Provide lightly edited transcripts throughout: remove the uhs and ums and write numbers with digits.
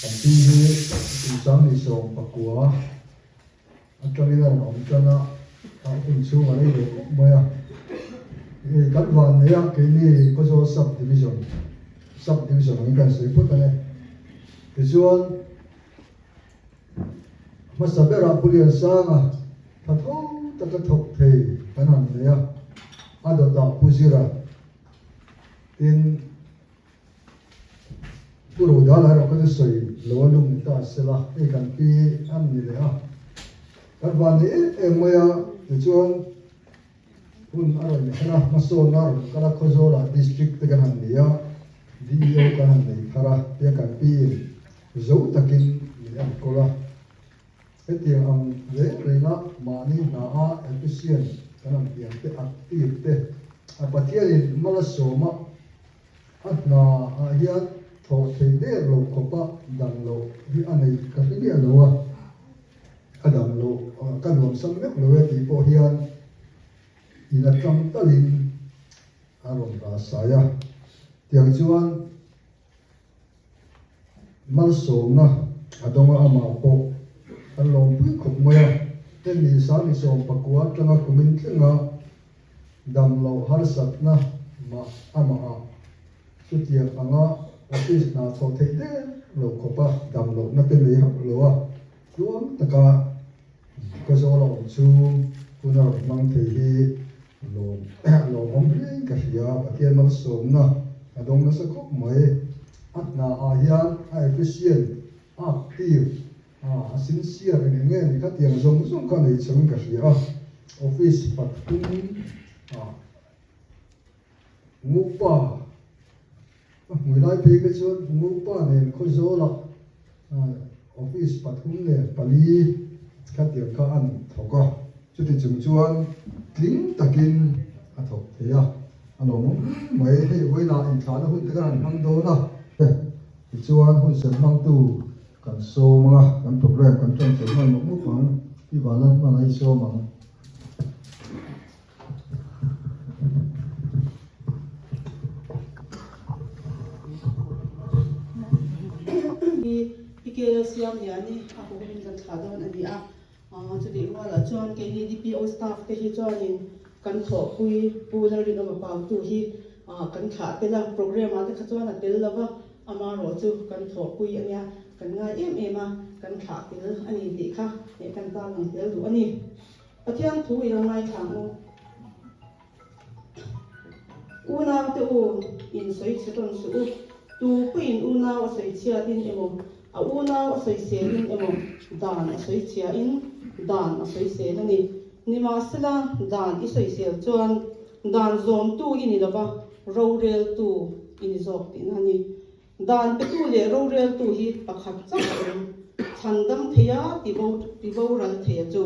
Kan pi hi kum 19 atangin a rawn awm tan a, a hun chhung a rei ve khawp mai a. Hei kan van nei a, keini Khawzawl Sub Division, Sub Division angin kan sawi phawt ang e. Tichuan hmasa berah Pu Liansanga tha tho taka thawk thei kan han nei a, a dawtah Pu Zira tin, Pu Rodala erawh kha chu sawi lo a lung ni ta se la, hei kan pi an ni leh a, kan van ni em em mai a, tichuan hun a rawn her a, hmasawnna a rawn kal a, Khawzawlah District te kan han nei a, DEO kan han nei thar a, tia kan pi in zo takin min enkawl a. Hetiang ang reng renga mahni hna a efficient kan han tih ang te, active te, a Pathianin malsawma a hna ah hian thawh theih der lo khawpa dang loh hi a nei ka hre miah lo a, ka dang loh ka nuamsam meuh lo e tih pawh hian in atang talin a rawn ralsai a, tiang chuan Malsawmna a dawng a, amah pawh kan lawmpui khawp mai a. Hemi 19 atanga kumin thlenga dam loh harsatna mah amah ah chutiang anga office hna chhoh theih der lo khawpa dam lohna te nei hauh lo a, tluang taka Khawzawl a awm chhung hun a rawn hmang thei hi Lawm lawmawm hlein ka hria, Pathian malsawmna a dawng nasa khawp mai. A hna ah hian a efficient, a active, a sincere eng eng nge ni kha tiang zawng zawng kha nei chho in ka hria a. Office pathum ah Ngupa a hmui lai phei kha chuan Ngupa nen Khawzawlah Office pathum leh pali khatiang kha an thawk a, chuti chung chuan tling takin a thawk thei a, a lawmawm hle mai. Hei vawiinah inthlahna hun te kan han hmang dawn a, tichuan hun sem hmangtu kan sawm ang a, kan program kan tan chho hman mawp mawp ang, i vanlan hman a i sawm ang. Hi PKL siam lian hi a huhawmin kan thlah dawn a ni a, chutih rualah chuan keini DPO staff te hi chuanin kan thawhpui Pu Lalrinawma Pautu hi kan thlah tel a, program ah te kha chuan a tel lo va, amaherawhchu kan thawhpui a nia, kan ngai em em a, kan thlah tel a ni tih kha kan tarlang tel duh a ni. Pathian thu i lo ngaithla ang u. Unau te u, in sawi chhe tawn suh u. Tu pawhin unau a sawi chhiatin emaw, a unau a sawi selin emaw, dan a sawi chhiain dan a sawi sel a ni. Nimahsela, dan i sawi sel chuan dan zawmtu i ni lova, roreltu i ni zawk tihna a ni. Dan petu leh roreltu hi pakhat chauh a awm. Chhan dam theia tiboral theia chu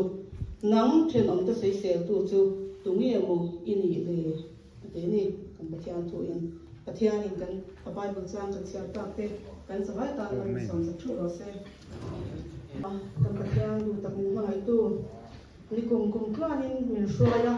nang thenawmte sawiseltu chu tunge maw i nih le? A ti a ni. Kan Pathian thuin Pathianin kan a Bible chang kan chhiar tak te kan zavai tan a rawn sawm sak thuh rawh se. Kan Pathian duh tak min hmangaihtu ni kum kum tluanin min hruai a,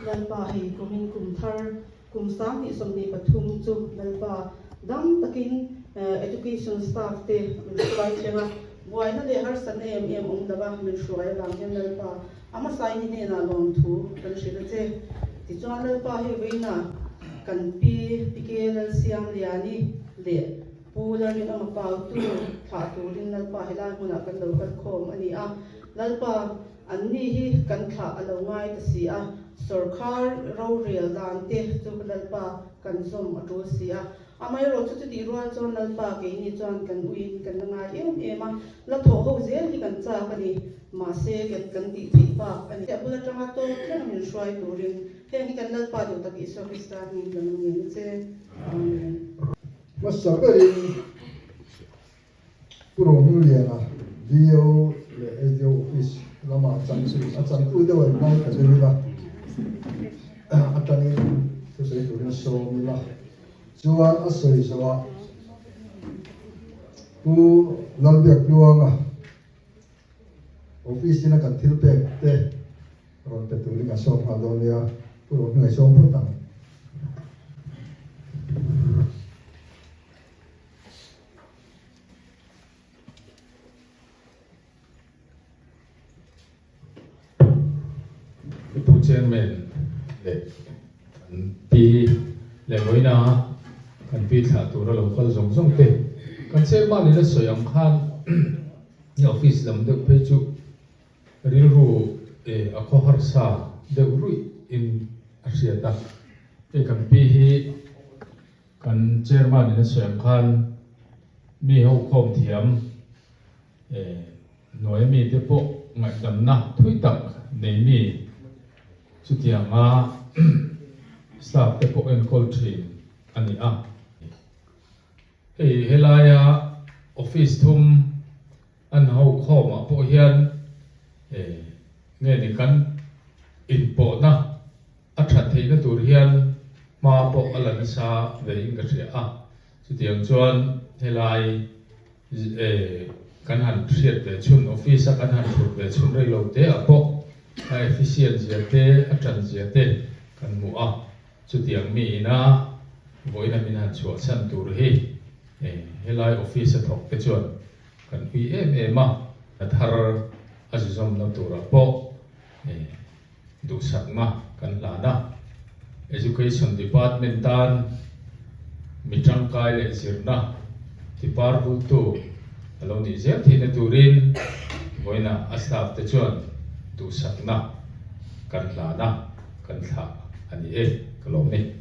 Lalpa hei kumin kum thar Kum 2023 chu Lalpa dam takin Education staff te min hruai thleng a, buaina leh harsatna em em awm lo a min hruai avang hian Lalpa a hmasaini hnenah lawmthu kan hrilh a che. Tichuan Lalpa hei vawiinah kan pi Pike Lalsiamliani leh Pu Lalrinawma Pautu thlah turin Lalpa helai hmunah kan lo kal khawm a ni a, Lalpa Anni hi kan thlah a lo ngai ta si a, sawrkhar rorel dan te chu Lalpa kan zawm a tul si a. Amaherawh chu chutih rual chuan Lalpa keini chuan kan uiin kan la ngai em em a, la thawh ho zel hi kan chak a ni, mahse kan kan tih theih bak a ni. A bul atanga tawp thleng min hruai turin heng hi kan Lalpa duh tak Isua Krista hmingin kan lo ngen a che. Amen. Hmasa berin Pu Rohmingliana, DO leh SDO Office lamah a changtu deuh a inlai ta deuh ila, atangin thusawi turin sawm ila. Chuan a sawi zawhah Pu Lalbiaktluanga Office ina kan thil pek te rawn pe turin kan sawm nghal dawn nia, Pu Rohminga i sawm phawt ang. Pu Chairman leh kan pi leh vawiina kan pi thlah tura lo kal zawng zawng te kan Chairman in a sawi ang khan office lam deuh phei chu rilru a khaw harsa deuh ruih in a hriat a, hei kan pi hi kan Chairman in a sawi ang khan mi ho khawm thiam Hnuai mite pawh ngaihdamna thui tak nei mi chutianga staff te pawh enkawl thin a ni a. Hei helaia office thum an ho khawmah pawh hian nge ni kan inpawhna a that theihna tur hian hma pawh a la nasa ve in ka hria a. Chutiang chuan helai Kan han hriat ve chhun, office a kan han thut ve chhun rei lo te ah pawh a efficient zia te, a tan zia te kan hmu a. Chutiang mi ina vawiina min han chhuahchhan tur hi helai office a thawk te chuan kan ui em em a. A thar a zuzawmna turah pawh duhsakna kan hlan a. Education Department tan mi tangkai leh zirna tipar bultu a lo nih zel theihna turin vawiinah a staff te chuan duhsakna kan hlan a, kan thlah a ni e, ka lawm ni.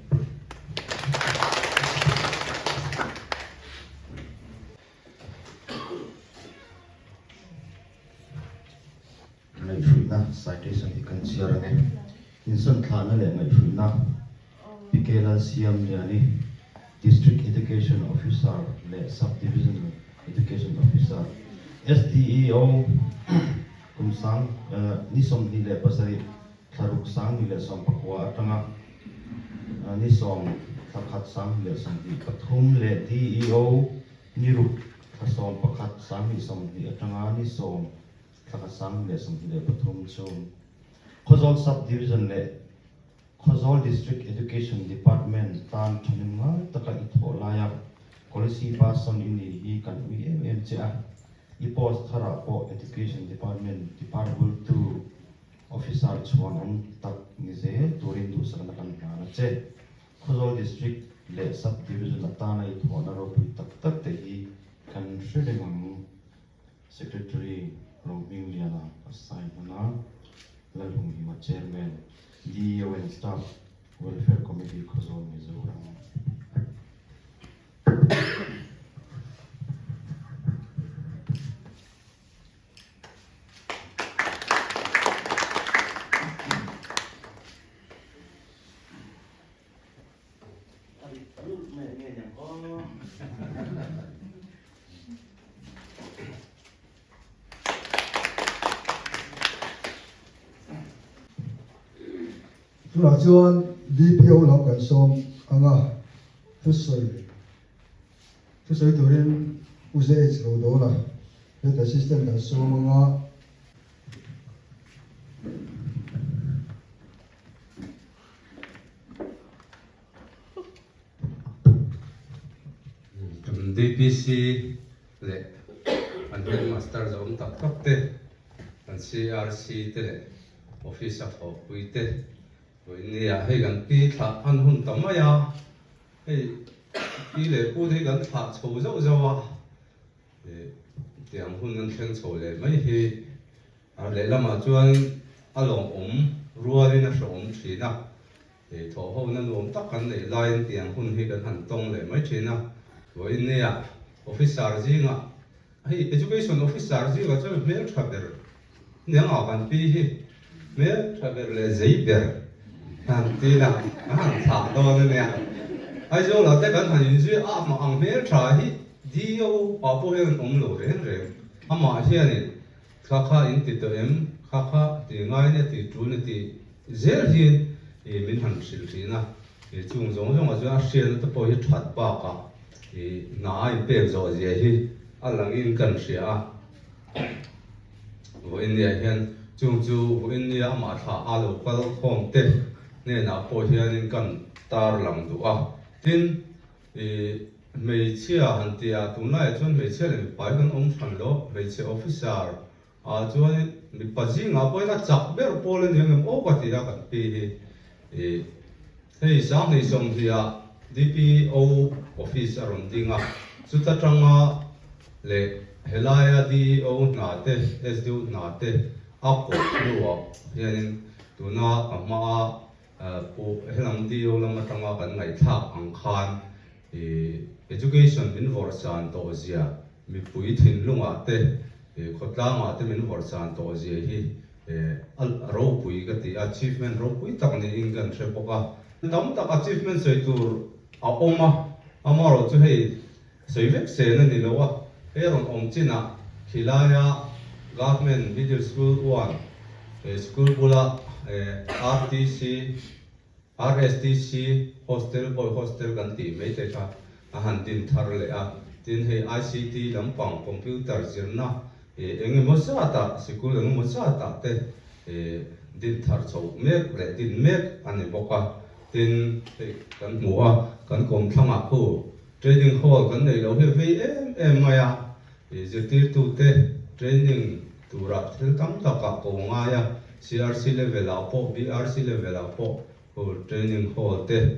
Ngaihhruihna citation hi kan chhiar ang e. Insawn thlahna leh ngaihhruihna PK Lalsiamliani, District Education Officer leh Sub Divisional Education Officer, SDEO, kum sang ni 27 thla ruk 1019 atanga ni 10 thla khat 2023 leh DEO ni ruk thla 11 2020 atanga ni 10 Thla ka 1023 chhung Khawzawl Sub Division leh Khawzawl District Education Department tan thahnem ngai taka i thawh laia Policy Person i ni hi kan ui em em che a. I post tharah pawh Education Department departbultu Officer chhuanawm tak ni zel turin duhsakna kan hlan a che. Khawzawl District leh Sub Division atana i thawhna ropui tak tak te hi kan hre reng ang. Secretary Rohmingliana a sign hman a, Lalhumhima Chairman, DEO and Staff Welfare Committee Khawzawl Mizoram. Tunah chuan DPO lam kan sawm ang a, thusawi thusawi turin U ZH lo dawn a, Health Assistant kan sawm ang a. Kan DPC leh an headmaster zawm tak tak te, kan CRC te leh office a thawhpui te vawinia hei kan pi thlah an hun ta mai a, hei pi leh pu te hi kan thlah chho zauh zauh a, tiang hun an thleng chho leh mai hi a lehlamah chuan a lawmawm rualin a hrehawm thin a. Thawhhona nuam tak kan neih laiin tiang hun hi kan han tawng leh mai thin a. Vawiin nia officer zingah, hei education officer zingah chuan hmel tha ber nia kan pi hi hmel tha ber leh zei ber han ti la an han thlah dawn a nia. Aizawlah te kan han inzui a amah ang hmel tha hi DO ah pawh hian an awm lo reng reng. Amah hianin Kha kha in ti tawh em? Kha kha ti ngai nia ti tul ni ti zel hian ih min han hrilh thin a, ih chung zawng zawngah chuan a hriatna te pawh hi that bakah ih hna a inpek zawh zia hi a langin kan hria a. Vawiin niah hian chung chu vawiin nia amah thla a lo kal khawm te hnenah pawh hianin kan tar lang duh a, tin I hmeichhia han ti a, tunlaiah chuan hmeichhia leh mipa hi kan awm hran lo, hmeichhe officer ah chuan Mipa zingah pawhin a chak ber pawl a ni ang em aw ka ti a kan pi hi. Ih hei 2020 ah DPO office a rawn ding a, chuta tanga leh helaia DEO hna te, SDO hna te a kawh hnuah hianin tuna ka hmaa Pu helam DEO lam atanga kan ngaihthlak ang khan ih education min vawrhsan tawh zia mipui thinlungah te khawtlangah te min vawrhsan tawh zia hi a ropui ka ti a, achievement ropui tak niin kan hre bawk a. Tam tak achievement sawi tur a awm a, amaherawhchu hei sawi vek sen a ni lo a, hei rawn awm chinah khilaia Government Middle School one school bula RTC, RSTC hostel boy hostel kan tih mai te kha a han din thar leh a, tin hei ICT lampang computer zirna eng emaw zatah sikul eng emaw zatah te din thar chho mek leh din mek a ni bawk a, tin hei kan hmu a kan kawmthlangah khu training hall kan neih loh hi a vei em em mai a, zirtirtute training tura thil tam takah ko ngai a, CRC level ah pawh BRC level ah pawh khu training hall te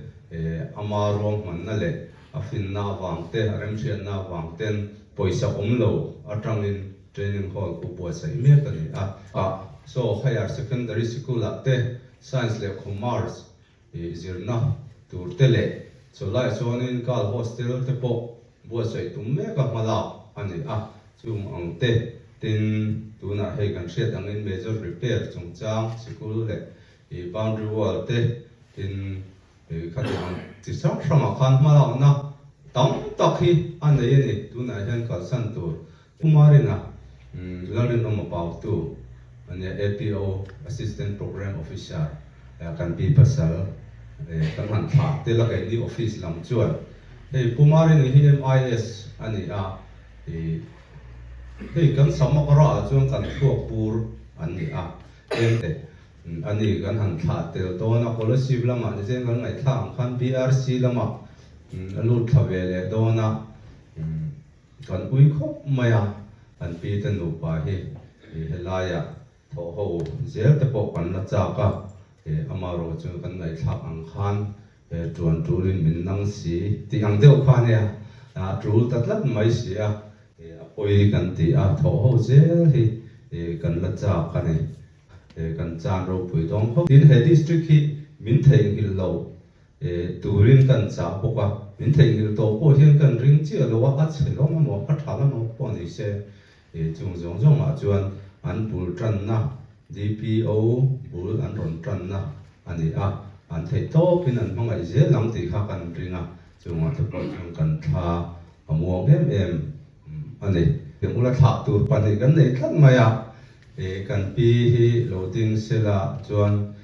ama ruahmanna leh a finna avang te a remhriatna avang ten pawisa awm lo atangin training hall khu buatsaih mek a ni a. Ah saw higher secondary sikul ah te science leh commerce zirna tur te leh chawlai chuanin girl hostel te pawh buatsaih tum mek a hmalak a ni a, chung ang te tin tunah hei kan hriat angin major repair chungchang sikul leh boundary wall te tin khatiang ang chi hrang hrangah khan hmalakna tam tak hi a nei a ni tunah hian kalsan tur Kumarina Lalrinawma Pautu a nia APO Assistant Programme Officer kan pi pasal kan han thlah tel a keini office lam chuan hei Kumarini hi MIS a ni a hei kan Samakara ah chuan kan thluak bur an ni a eng teh a ni kan han thlah tel dawn a Kolasib lamah nichen kan ngaihthlak ang khan BRC lamah a lut thla ve leh dawn a. Kan ui khawp mai a, kan pi te nupa hi helaiah thawh ho zel te pawh kan la chak a, amaherawh chu kan ngaihthlak ang khan tuan tulin min nang si tih ang deuh kha ania, a tul ta tlat mai si a, a pawi kan ti a, thawh ho zel hi kan la chak a ni, kan chan ropui dawng khawp. Tin, he district hi min theihnghilh lo Turin kan chah bawk a, min theihnghilh tawh pawh hian kan ring chiah lo a, a chhe lam emaw a tha lam emaw pawh ni se, chung zawng zawngah chuan an bul tanna DPO bul an rawn tanna a ni a, an theih tawpin an hmangaih zel ang tih kha kan ring a, chungah te pawh chuan kan thla a muang em em a ni. Ula thlah tur pahnih kan nei tlat mai a, kan pi hi lo ding sela chuan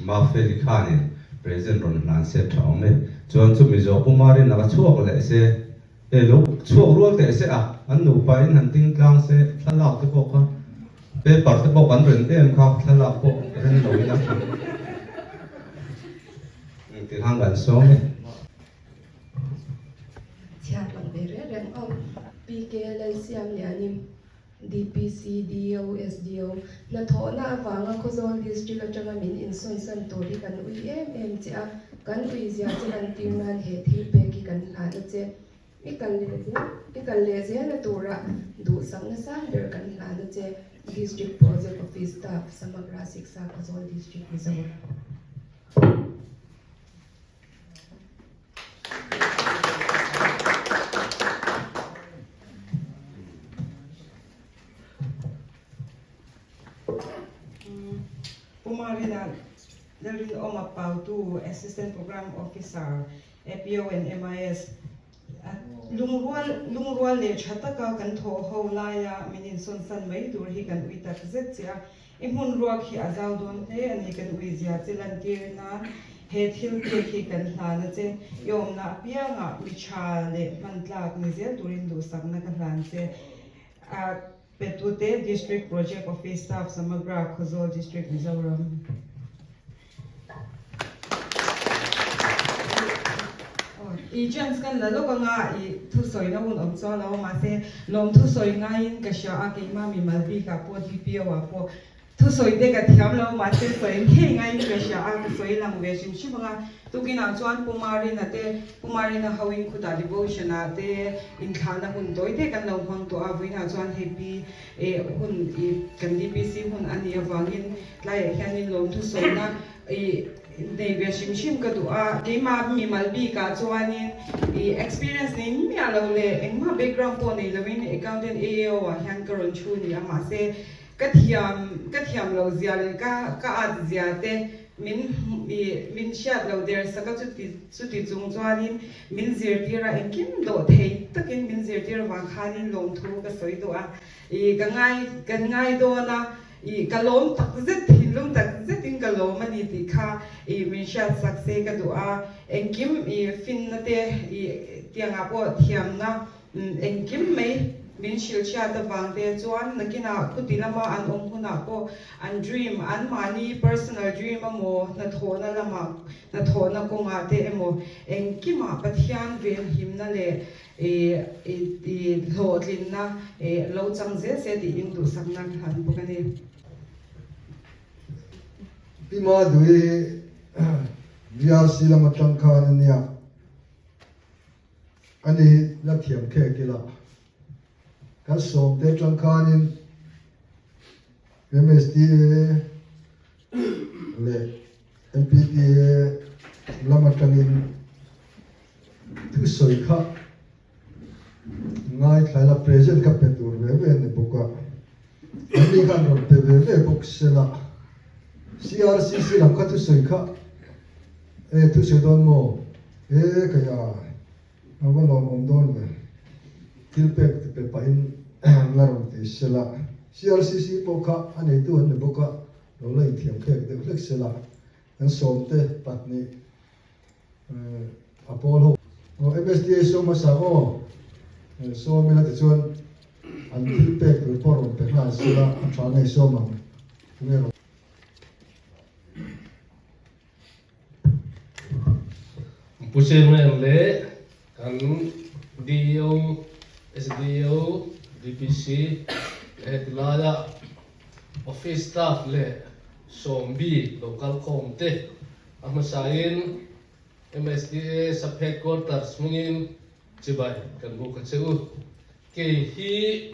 Mafeli khanin present rawn hlan se tha awm e. Chuan chu Mizo Kumarin a chhuak leh se, e lo chhuak rual teh se a, an nupa in han ding tlang se, thlalak te pawh kha paper te pawh kan ren em kha thlalak pawh ren lo ila tha. Tikhan kan sawm e. Chhiat lang ve reng reng aw PK Lalsiamlianin DPC, DO, SDO hnathawhna avanga Khawzawl District atanga min insawnsan tur hi kan ui em em che a, kan ui zia che lantir nan he thil pek hi kan hlan a che. I kal leh zel i kal leh zelna tura duhsakna sang ber kan hlan a che. District Project Office Staff, Samagra Siksha Khawzawl District, Mizoram. Pu Marina Lalrinawma Pautu, Assistant Programme Officer, APO and MIS, Lungrual lungrual leh tha taka kan thawh ho laia min insawnsan mai tur hi kan ui tak zet che a. I hmun ruak hi a zau dawn hle a ni, kan ui zia che lantir nan he thil pek hi kan hlan a che. I awmna apiangah mi tha leh hman tlak ni zel turin duhsakna ka hlan che. Petute District Project Office Staff Samagra Khawzawl District Mizoram. I chance kan la lawk anga i thusawina hun awm chuang lo a mahse lawmthu sawi ngaiin ka hria a keimah mimal bikah pawh DPO ah pawh Thusawi te ka thiam lo mahse sawi ngei ngaiin ka hria a, ka sawi lang ve hrim hrim ang a. Tukinah chuan Pu Marina te, Pu Marina hoin khutah devotion ah te inthlahna hun tawi te kan lo hmang tawh a, vawiinah chuan hei pi eh hun ih kan DPC hun a nih avangin tlaiah hianin lawmthu sawina ih nei ve hrim hrim ka duh a. Keimah mimal bikah chuanin ih experience nei miah lo leh engmah background pawh nei loin accountant AAO ah hian ka rawn thu a ni a, mahse Ka thiam ka thiam lo zia leh ka ka at zia te min i min hriat lo der sak a chuti chuti chung chuanin min zirtir a engkim dawh thei takin min zirtir avang khanin lawmthu ka sawi duh a i ka ngai kan ngai dawn a i ka lawm tak zet thinlung tak zetin ka lawm a ni tih kha i min hriat sak se ka duh a engkim i finna te i tiangah pawh thiamna Engkim mai min hrilh chhiat avang te chuan nakinah khuti lama an awm hunah pawh an dream, an mahni personal dream emaw hnathawhna lamah hnathawhna kawngah te emaw engkimah Pathian venhimna leh hlawhtlinna lo chang zel se tiin duhsakna ka hlan bawk a ni. Pi Madui VRC lam atang khan a nia. A ni la thiam khek ila kan sawmte atang khanin MSDA leh MPTA lam atangin thusawi kha ngaithla ila present kha pe tur ve ve a ni bawk a, an ni khan rawn pe ve ve bawk sela CRCC lam kha thusawi kha e thusawi dawn maw? E kaya a va lawmawm dawn ve thil pek ti pe pahin la rawn ti sela CRCC pawh kha a neitu an ni bawk a lo la inthiam khek deuh hlek sela kan sawmte pahnih a pawl ho aw MSDA sawm hmasa aw sawm ila tichuan an thil pek tur pawh rawn pe nghal sela a tha ngei sawm ang tunge rawn Pu Chairman leh kan DEO, SDO, DPC leh heti laia office staff leh sawmbi lo kal khawm te a hmasain MSDA Sub Headquarters hmingin chibai kan buk a che u. Kei hi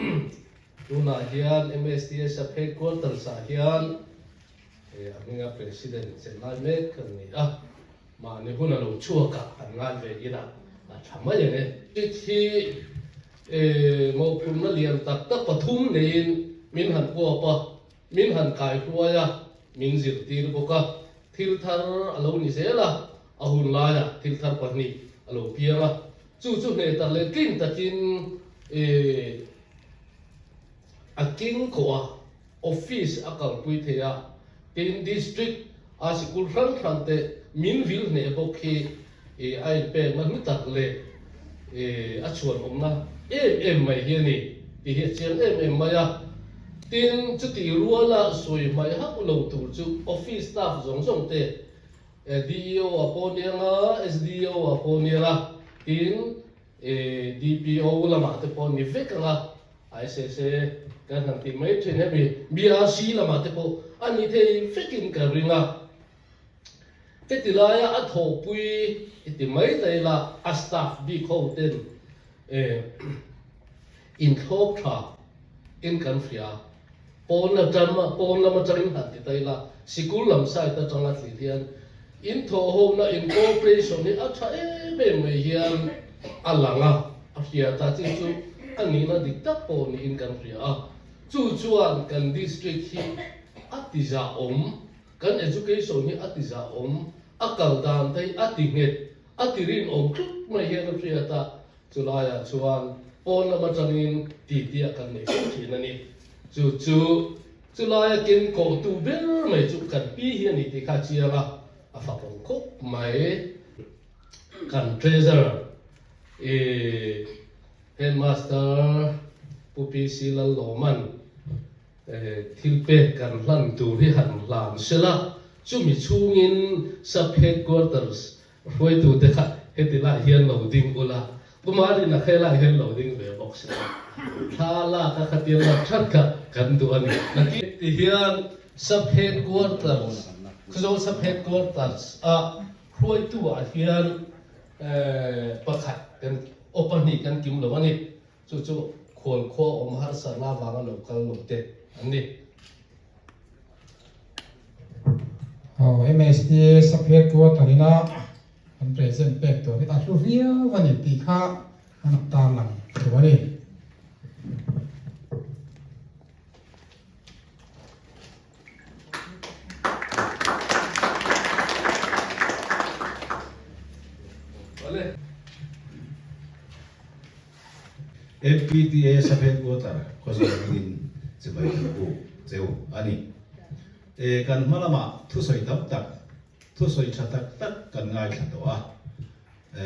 tunah hian MSDA Sub Headquarters ah hian A hminga President chelh lai mek kan ni a, mahni hun a lo chhuak a, kan ngai ve ila a tha mai ang e. Tit hi mawhphurhna lian tak tak pathum neiin min han kuap a, min han kaihruai a, min zirtir bawk a, thil thar a lo ni zel a, a hun laiah thil thar pahnih a lo piang a, chu chu hneh tak leh tlin takin a king khawh a. Office a kalpui thei a, tin District a sikul hrang hrang te min vil hneh bawk hi a inpekna hnu tak leh a chhuanawmna em em mai hi a ni tih hi a chiang em em mai a. Tin, chutih ruala sawi hmaih hauh lo tur chu Office staff zawng zawng te DEO a pawh nia nga, SDO a pawh nia nga, tin DPO lamah te pawh ni vek ang a, ISSA kan han tih mai thin hemi BRC lamah te pawh a ni thei vekin ka ring a. Heti laia a thawhpui i ti mai ta ila a staff bik ho ten inthlawp tha in kan hria. Pawn atang pawn lam atangin han ti ta ila sikul lam side atanga thlir hian in thawhhona in cooperation hi a tha em em mai hian a lang a, a hria ta chi chu a nihna dik tak pawh niin kan hria a, chu chuan kan district hi a ti zahawm, kan education hi a ti zahawm, a kal dan te hi a ti nghet, a ti rinawm tlut mai hian a hriat a, Chulaiah chuan pawn lam atangin titiah kan nei fo thin a ni. Chu chu chulaia ken kawhtu ber mai chu kan pi hi a ni tih kha a chiang a, a fakawm khawp mai. Kan Treasurer i Headmaster Pu PC Lallawman thil pek kan hlan tur hi han hlan sela, chumi chhungin Sub Headquarters Hruaitute kha Heti lai hian lo ding ula, Pu Marina kha helai hian lo ding ve bawk se la, thla lak a khatia lak that kha kan duh a ni. Nakin ti hian Sub Headquarters, Khawzawl Sub Headquarters a hruaitu ah hian pakhat kan aw pahnih kan kim lo a ni. Chu chu khualkhua awm harsatna avanga lo kal lo te an ni. Aw MSTA Sub Headquarter ina an present pek tur hi a hlu viau a ni tih kha an tarlang thu a ni. MPTA Sub Headquarter Khawzawl hmangin chibai kan buk cheu a ni. E, kan hma lamah thusawi tam tak, thusawi tha tak tak kan ngaithla tawh a. E,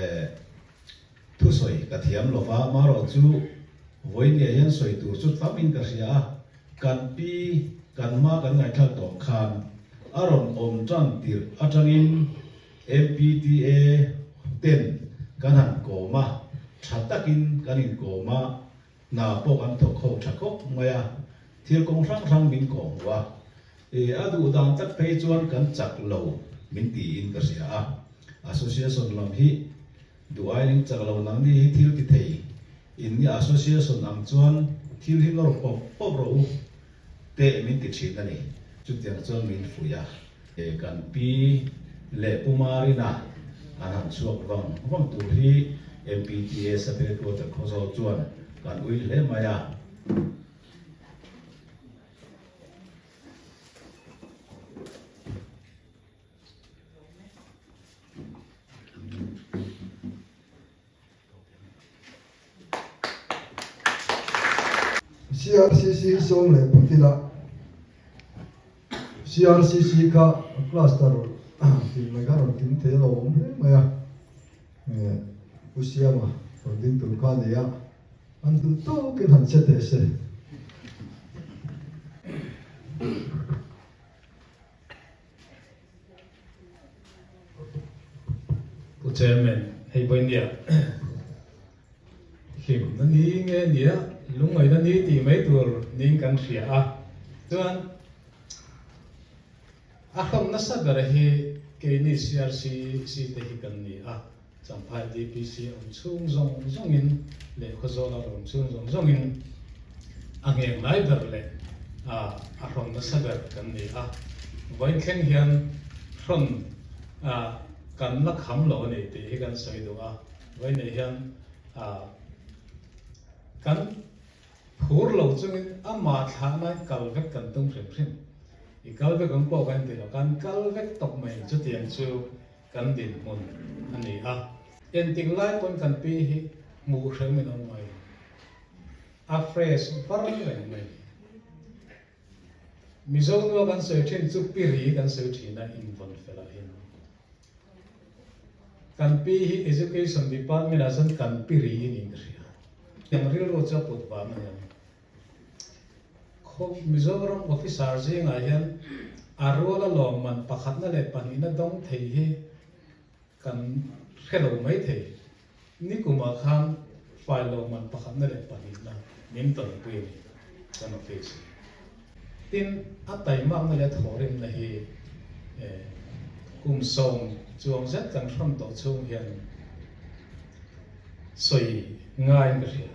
thusawi ka thiam lo va, marawh chu vawinia hian sawi tur chu tamin ka hria a, kan pi kan hma kan ngaihthlak tawh khan a rawn awm tan tirh atangin MPTA ten kan han kawm a, tha takin kan inkawm a, hna pawh kan thawk ho tha khawp mai a, thil kawng hrang hrang min kawh hmu a, ih a duh dan tak phei chuan kan chak lo min tiin ka hria a, association lam hi duh aiin chak lo nangni hi thil ti thei in ni association ang chuan thil hi nawr pawp pawp rawh u teh min ti thin a ni, chutiang chuan min fuih a. Kan pi leh Pu Marina an han chhuak vang vang tur hi MPTA Sub Headquarter Khawzawl chuan kan ui hle mai a. CRCC sawm leh phawt ila, CRCC kha cluster tih mai kha rawn tling thei a lo awm hle mai a, Pu Siama rawn ding tur kha a ni a, an duh tawkin han che teh se. Pu Chairman, hei pawh India hlimna ni nge nia lungngaihna ni tih mai tur niin kan hria a, chuan a hlawm nasa ber hi keini CRCC te hi kan ni a, Champhai DPC awm chhung zawng zawngin leh Khawzawl a awm chhung zawng zawngin a ngheng lai ber leh a hrawn nasa ber kan ni a. Vawiin thleng hian hrawn kan la kham lo a ni tih hi kan sawi duh a. Vawiin nei hian kan phur lo chungin amah thlahna kal vek kan tum hrim hrim. I kal vek ang pawh kan ti lo, kan kal vek tawp mai chutiang chu. Kan dinhmun a ni a. Entik lai pawn kan pi hi hmuh hrem in awm mai. A fresh var reng mai. Mizo nua kan sawi thin chu pi ri kan sawi thin a invawn fel ah hian. Kan pi hi Education Department ah chuan kan pi ri niin ka hria. Tiang rilru chu a put vang a ni ang. Khawp Mizoram officer zingah hian a ruala lawmman pakhatna leh pahnihna dawng thei hi kan hre lo mai thei. Nikumah khan file lawmman pakhatna leh pahnihna min tawnpui a ni kan office hi. Tin, a taimakna leh a thawhrimna hi kum 10 chuang zet kan hrawn tawh chhung hian sawi ngaiin ka hria.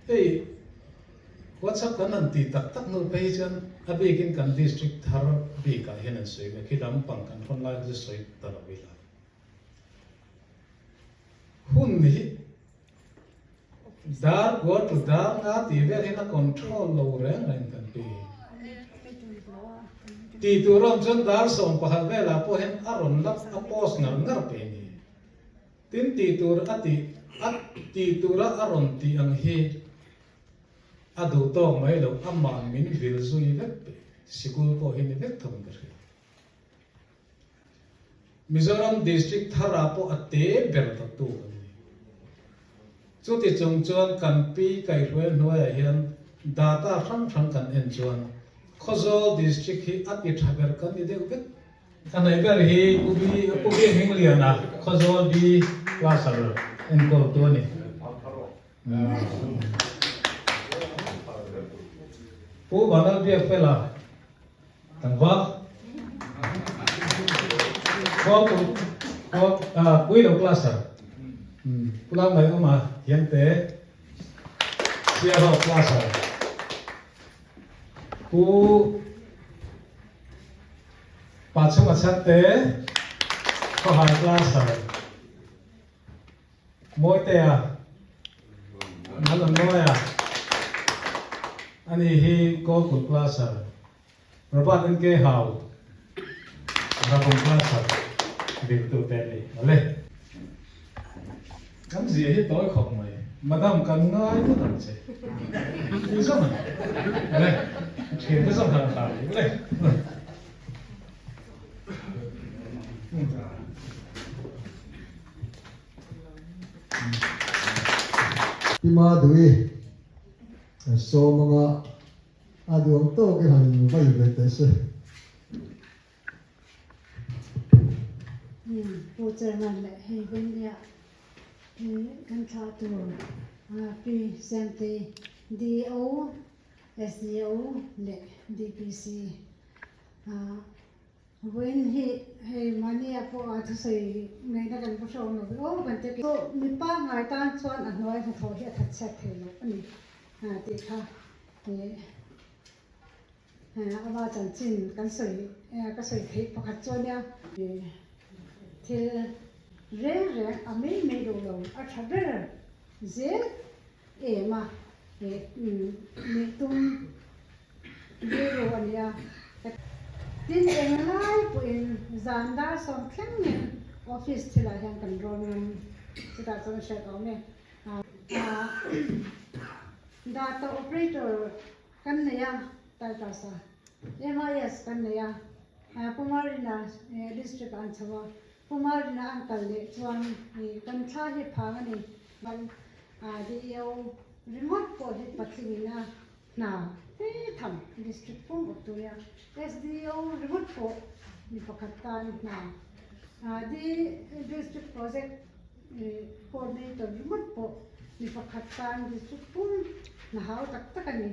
Hei WhatsApp kan han tih tak tak hnu phei hi chuan a bikin kan district thar bikah hian an sawi mai khi lampang kan hawn lai kha chu sawi ta lo ila. Hun hi dar kua tu dar nga tih vel hian a control lo reng reng kan pi. Tih tur awm chuan dar 11 velah pawh hian a rawn la a post ngar ngar pe a ni. Tin tih tur a tih a tih tura a rawn tih ang hi a duh tawk mai lo, amah min vil zui vek tih sikul pawh hi ni vek thawm ka hria. Mizoram District thar ah pawh a te ber ta tu kan ni. Chuti chung chuan kan pi kaihruai hnuaiah hian data hrang hrang kan en chuan Khawzawl District hi a ti tha ber kan ni deuh vek. Ka hnaih ber hi Pu Bi Pu Bi Hmingliana Khawzawl B Cluster enkawltu a ni. Pu Vanal Biakfela Tlangval Khualtu Puilo Cluster Pu Lalngaihawma Thiangte Sialhawk Cluster Pu Pachhunga Chhangte Khawhai Cluster Mawitea Malawmawia ani hi Kawlkulh Cluster Robert NK Hau Rabung Cluster diltu te ani awle. Kan zia hi tawi khawp mai. Madam kan ngai ngawt ang che. Ti zawng ang. Awle. Thian te zawng han hlau awle. Pi Madui kan sawm anga a duang tawk i han vai ve teh se. Pu Chairman leh hei Venglia kan thlah tur Pi Siamtei DO, SDO leh DPC Vawiin hi hei mahnia pawh a thusawi ngaihna kan va hre awm lo ve aw kan ti a. Mipa ngai tan chuan a hnuai hnathawh hi a that chhiat thei lo a ni tih kha ama chanchin kan sawi ka sawi theih pakhat chu a nia. Thil reng reng a mai mai duh lo a tha ber zel em a nih tum rilru a ni a. Tin, englai pawhin zan dar sawm thlengin office thilah hian kan rawn ngam chutah chuan hriat awm e. Data operator kan nei a, Titus a, MIS kan nei a, Pumarina district ah an chho a, Pumarina an kal leh chuan kan thla hi phang a ni. DEO ringawt pawh hi patlingin a hna fe tham district pum awp tur nia. SDO ringawt pawh mi pakhat tan hna District Project Coordinator ringawt pawh mi pakhat tan district pum hna hau tak tak a ni.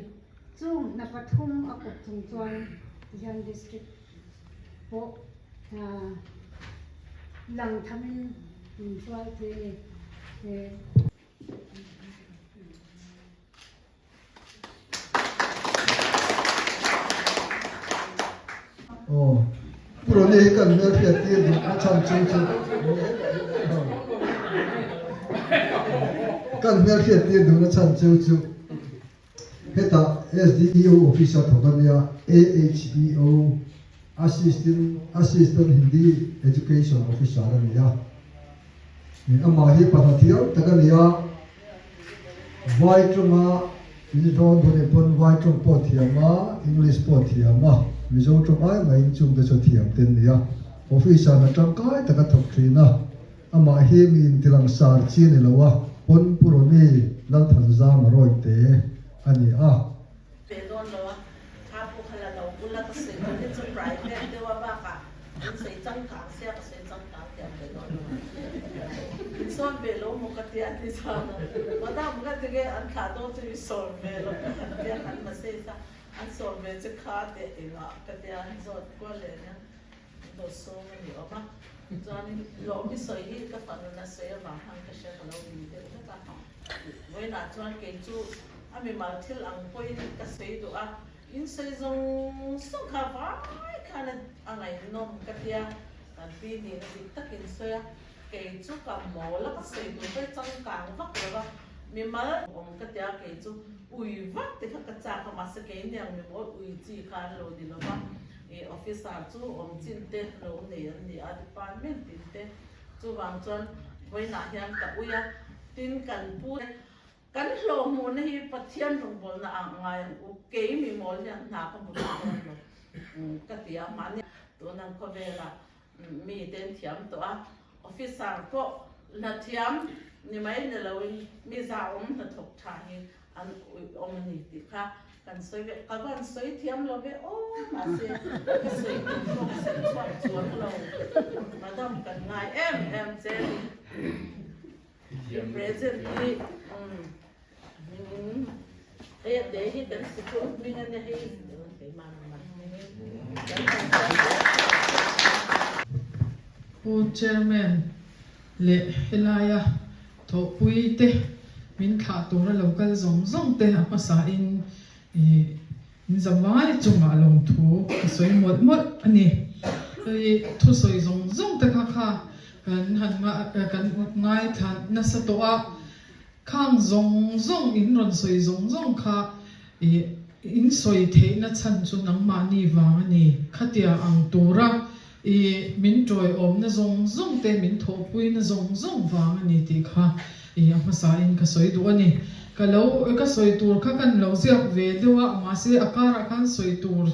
Chung hna pathum a kawp chung chuan tihian district pawh lang thamin min hruai thei a ni. Aw, Pu Ronnie hi kan hmelhriat tir duh a chhan chu chu kan hmelhriat tir duhna chhan chu chu hetah SDEO office a thawk a nia, AHEO Assistant Assistant Hindi Education Officer a ni a. Amah hi pahna thiam tak a ni a, Vai tawnga in rawn hun eh pawn Vai tawng pawh thiam a, English pawh thiam a, Mizo tawng ai maiin chungte chu thiam te an ni a. Office ah hna tangkai tak a thawk thin a, amah hi mi intilang sar chi a ni lo a, pawn Pu Ronnie Lalthanzama rawite a ni a. Pe dawn lo a, kha pawh kha la lo ula ka sawi tur hi chu private deuh a bakah in sawi changkang sia ka sawi changkang tiang ve dawn lo a, in sawn ve lo maw ka tia ti chuan a madam ka ti nge an thlah dawn chu i sawn ve lo ka han tia an message a, an sawn ve chu kha teh engah ka tia an zawt kual leh nia dawt sawm a ni awm a, chuanin lawm i sawi hi ka fanu na sawi avang khan ka hria ka lo ri deuh vek a, vawiinah chuan kei chu a mimal thil ang pawhin ka sawi duh a, in sawi zawng zawng kha vai khan a ngaihnawm ka tia, kan pi nihna dik takin sawi a, kei chu ka mawl a ka sawi tur pawh hi changkang vak lo va, mimal awm ka tia kei chu ui vak te kha ka chak a, mahse kei niang mimawl ui chi kha an lo ni lo va. I officer chu awm chin te lo nei an ni a, department tin te. Chuvang chuan vawiinah hian ka ui a, tin kan pu te kan hlawh hmuhna hi Pathian rawngbawlna ah ngai ang u, kei mi mawl hian hna ka hmu duh dawn lo ka ti a, mahni tun ang khawvelah mi ten thiam tawh a, officer pawh hna thiam ni mai ni loin mi zahawm hnathawk tha hi an awm a ni tih kha kan sawi ve, ka van sawi thiam lo ve aw mahse ka sawi tum pawh ka sawi chhuak chuang lo. Madam kan ngai em em che ni. I present hi hmingin hei a te hi kan sikul hming a nia hei keimah namar hmingin kan han siam zel. Pu Chairman leh helaia thawhpui te min thlah tura lo kal zawng zawng te a hmasa in in zavai chungah lawmthu ka sawi mawlh mawlh a ni. Hei thusawi zawng zawng te kha kha kan han kan ngaithla nasa tawh a, khang zawng zawng in rawn sawi zawng zawng kha ih in sawi theihna chhan chu nangmahni vang a ni. Khatia ang tura ih min tawiawmna zawng zawng te min thawhpuina zawng zawng vang a ni tih kha ih a hmasain ka sawi duh a ni. Ka lo ka sawi tur kha kan lo ziak ve deuh a, mahse a karah khan sawi tur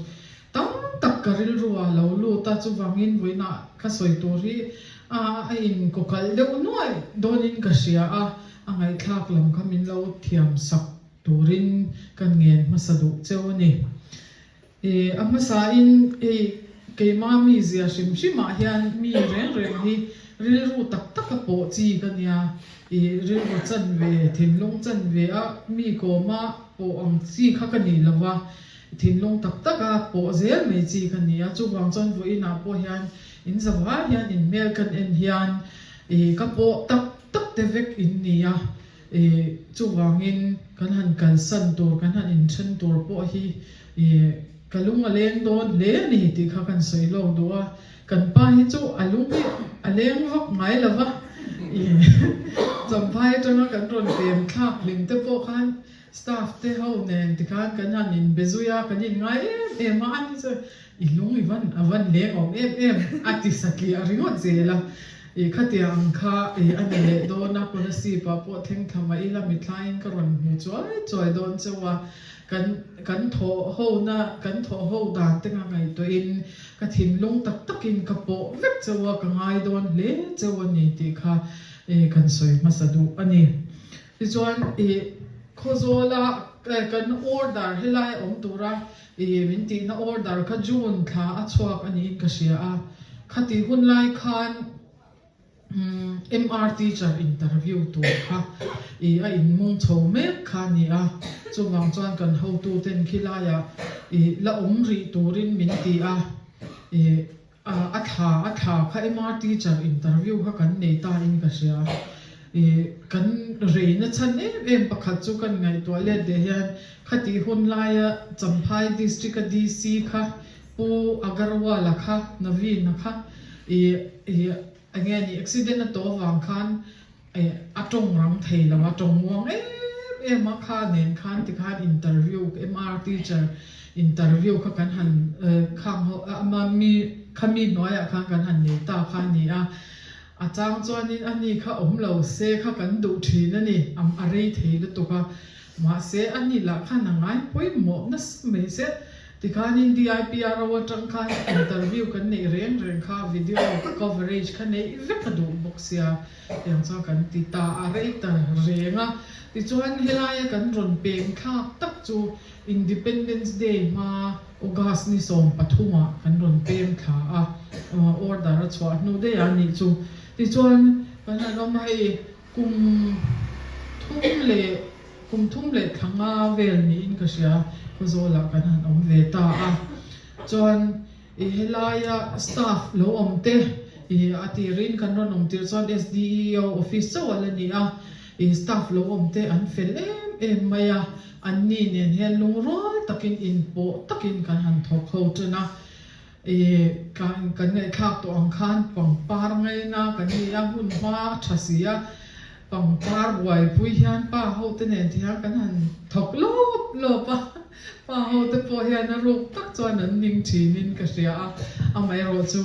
Tam tak ka rilru a lo lut a, chuvangin vawiinah ka sawi tur hi a a inkawkalh deuh nuai dawnin ka hria a, a ngaihthlak lam kha min lo thiam sak turin ka ngen hmasa duh cheu a ni. Ih a hmasain hei keima mi zia hrim hrimah hian mi reng reng hi rilru tak taka pawh chi ka nia, ih rilru chan ve, thinlung chan ve a mi kawma pawh ang chi kha ka ni lo va, Thinlung tak tak a pawh zel mai chi ka ni a, chuvang chuan vawiinah pawh hian in zavai hian in hmel kan en hian ih ka pawh tak tak te vek in ni a, ih chuvangin kan han kalsan tur kan han inthen tur pawh hi ih ka lung a leng dawn hle a ni tih kha kan sawi lawk duh a, kan pa hi chu a lung hi a leng vak ngai lo va, ih champhai atanga kan rawn pem thlak hlim te pawh khan Staff te ho nen tikhan kan han in be zui a, kan in ngai em em a, ani chuan i lung i van a van leng awm em em a ti satliah ringawt zel a, i khatiang ang kha i a ni leh dawn a, Kolasib ah pawh thleng thla mah ila mithlaiin ka rawn hmu chuai chuai dawn cheu a, kan kan thawh ho na kan thawh ho dan te nga ngaihtuahin ka thinlung tak takin ka pawh vek cheu a, ka ngai dawn hle cheu a ni tih kha i kan sawi hmasa duh a ni. Tichuan i Khawzawla kan order helai awm tura i min tihna order kha June thla a chhuak a niin ka hria a, khatih hun lai khan MR teacher interview tur kha i a inmung chho mek kha a ni a, chuvang chuan kan hotuten khilaiah i la awm rih turin min ti a, i A thla a thla kha MR teacher interview kha kan nei ta in ka hria. Ih kan reina chhan em em pakhat chu kan ngaihtuah let leh hian khatih hun laia Champhai district a DC kha Pu Agarwala kha Naveen-a kha ih ih enge ni accident a tawh avang khan ih a tawng rang thei lo a tawng muang em em a kha nen khan tikhan interview MR teacher interview kha kan han khang ho a mi kha mi hnuaiah khan kan han nei ta kha a ni a a chang chuanin ani kha awm lo se kha kan duh thin a ni a rei thei lutuk a mahse ani lah khan a ngai pawimawh nasa mai se Tikhanin DIPRO atang khan interview kan neih reng reng kha video coverage kha neih vek a duh bawk sia tiang chuan kan ti ta a rei ta reng a. Tichuan helaia kan rawn peng thlak tak chu Independence Day hma August ni 13 ah kan rawn peng thla a, order a chhuah hnu daih a nih chu. Tichuan kan han awm a hei kum thum leh Kum thum leh thla nga vel niin ka hria, Khawzawlah kan han awm ve ta a. Chuan i helaia staff lo awm te i a tirin kan rawn awm tir chuan SDEO office chauh a la ni a, i staff lo awm te an fel em em mai a, anni nen hian lungrual takin inpawh takin kan han thawk ho tan a. I kan kan ngaihthlak tawh ang khan pangpar ngaina kan ni a, hun hma a tha si a, pangpar buaipui hian pa ho te nen ti hian kan han thawk lawp lawp a, pa ho te pawh hian a ruk tak chuan an ning thinin ka hria a, amaherawh chu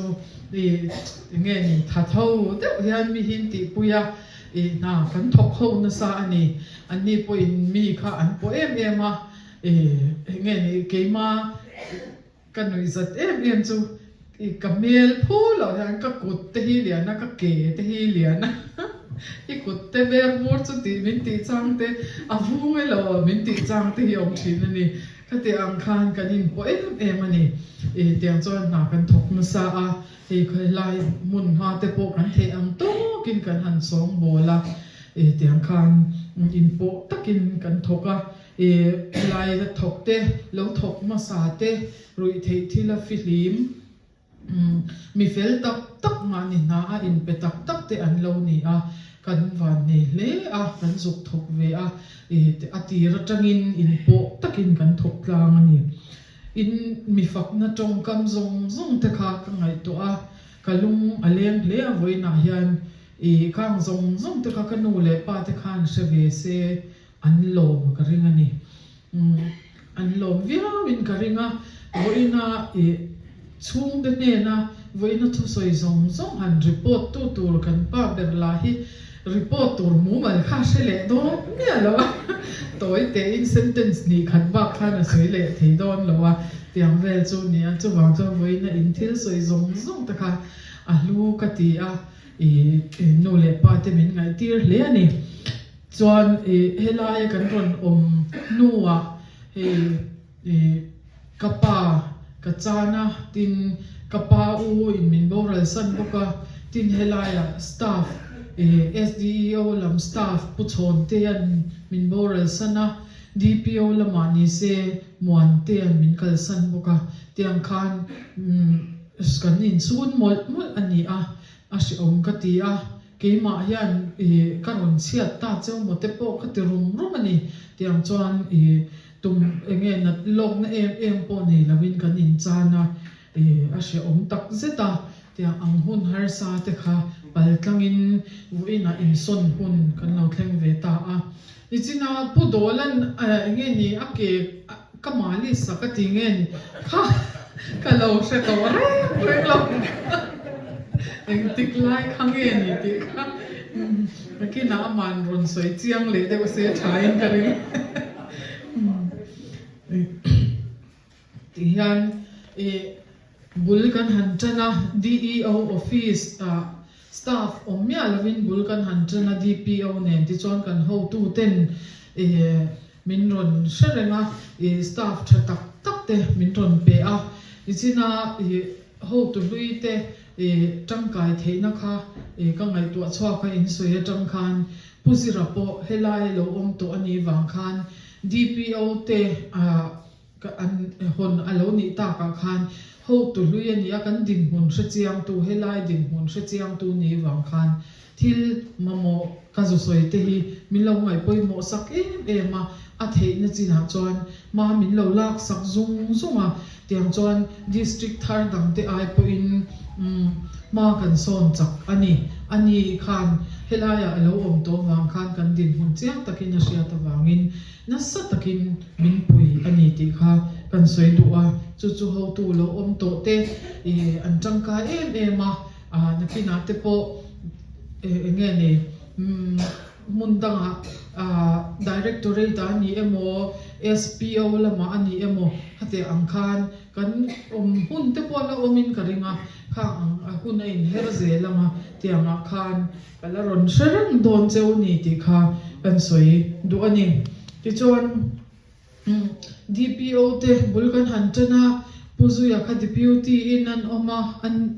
i enge ni tha tho deuh hian mi hi an tihpui a, i hna kan thawk ho nasa a ni, anni pawhin mi kha an pawh em em a, i enge ni keima. Ka nuih zat em em chu i ka hmel phu loh hian ka kut te hi lian a, ka ke te hi lian a, i kut te ber bur chu tih min tih chang te, a vung elo min tih chang te hi awm thin a ni. Khati ang khan kan inpawh em em a ni. I tiang chuan hna kan thawk nasa a, hei khawi lai hmun hma te pawh kan theih ang tawkin kan han sawngbawl a, i tiang khan inpawh takin kan thawk a. I helai la thawk te, lo thawk hmasa te, ruih theih thil a fihlim. Mi fel tak tak mahni hna a inpe tak tak te an lo ni a, kan vannei hle a, kan zuk thawk ve a, a tir atangin inpawh takin kan thawk tlang a ni. In mi fakna tawngkam zawng zawng te kha ka ngaihtuah a, ka lung a leng hle a vawiinah hian i khang zawng zawng te kha ka nu leh pa te khan hre ve se an lawm ka ring a ni. An lawm viauin ka ring a, vawiina i chhungte hnena vawiina thusawi zawng zawng han report tu tur kan pa ber lah hi report tur mumal kha hre leh dawn miah lo a, tawi tein sentence hnih khat bak khan a sawi leh thei dawn lo a, tiang vel chu nia, chuvang chuan vawiina in thil sawi zawng zawng te kha a hlu ka ti a, i nu leh pa te min ngaihtir hle a ni. Chuan i helaia kan rawn awm hnuah hei i ka pa ka chan a, tin ka pa u in min boral san bawk a, tin helaiah staff i SDEO lam staff Pu Chhawntea'n min boral san a, DPO lamah ni se Muantea'n min kalsan bawk a, tiang khan kan inchhun mawlh mawlh a ni a, a hrehawm ka ti a. Keimah hian i ka rawn chhiat ta cheu maw te pawh ka ti rum rum a ni. Tiang chuan i tum enge nat lawkna em em pawh nei lovin kan inchan a, i a hrehawm tak zet a. Tiang ang hun harsa te kha pal tlangin vawiinah insawn hun kan lo thleng ve ta a. Nichina Pu Dawlan enge ni a ke ka mali sak a ti nge ni kha ka lo hre tawh reng reng lo engtik lai kha nge ni tih kha nakinah aman rawn sawi chiang leh deuh se thain ka ring Ti hian i bul kan han tan a, DEO office ah staff awm miah lovin bul kan han tan a DPO nen tichuan kan hotu ten i min rawn hre reng a, i staff tha tak tak te min rawn pe a, nichina i hotu hlui te i tangkai theihna kha i ka ngaihtuah chhuak a insawi atang khan Pu Zira pawh helai lo awm tawh a nih vang khan DPO te ah Ka an hawn a lo nih takah khan hotu hlui a nia, kan dinhmun hrechiangtu, helai dinhmun hrechiangtu ni vang khan thil mamawh ka zu sawi te hi min lo ngaih pawimawh sak em em a, a theihna chinah chuan hma min lo lak sak zung zung a, tiang chuan district thar dang te ai pawhin hma kan sawn chak a ni. A ni khan helaiah a lo awm tawh vang khan kan dinhmun chiang takin a hriat avangin Nasa takin min pui a ni tih kha kan sawi duh a, chu chu hotu lo awm tawh te ih an tangkai em em a, ah nakinah te pawh eng nge ni hmun dangah ah directorate ah a ni emaw SPO lamah a ni emaw khatiang ang khan kan awm hun te pawh la awmin ka ring a, khang ang a hun a inher zel ang a tiangah khan Ka la rawn hre reng dawn cheu ni tih kha kan sawi duh a ni. Tichuan DPO te bul kan han tan a, Pu Zuia kha Deputy in an awm a,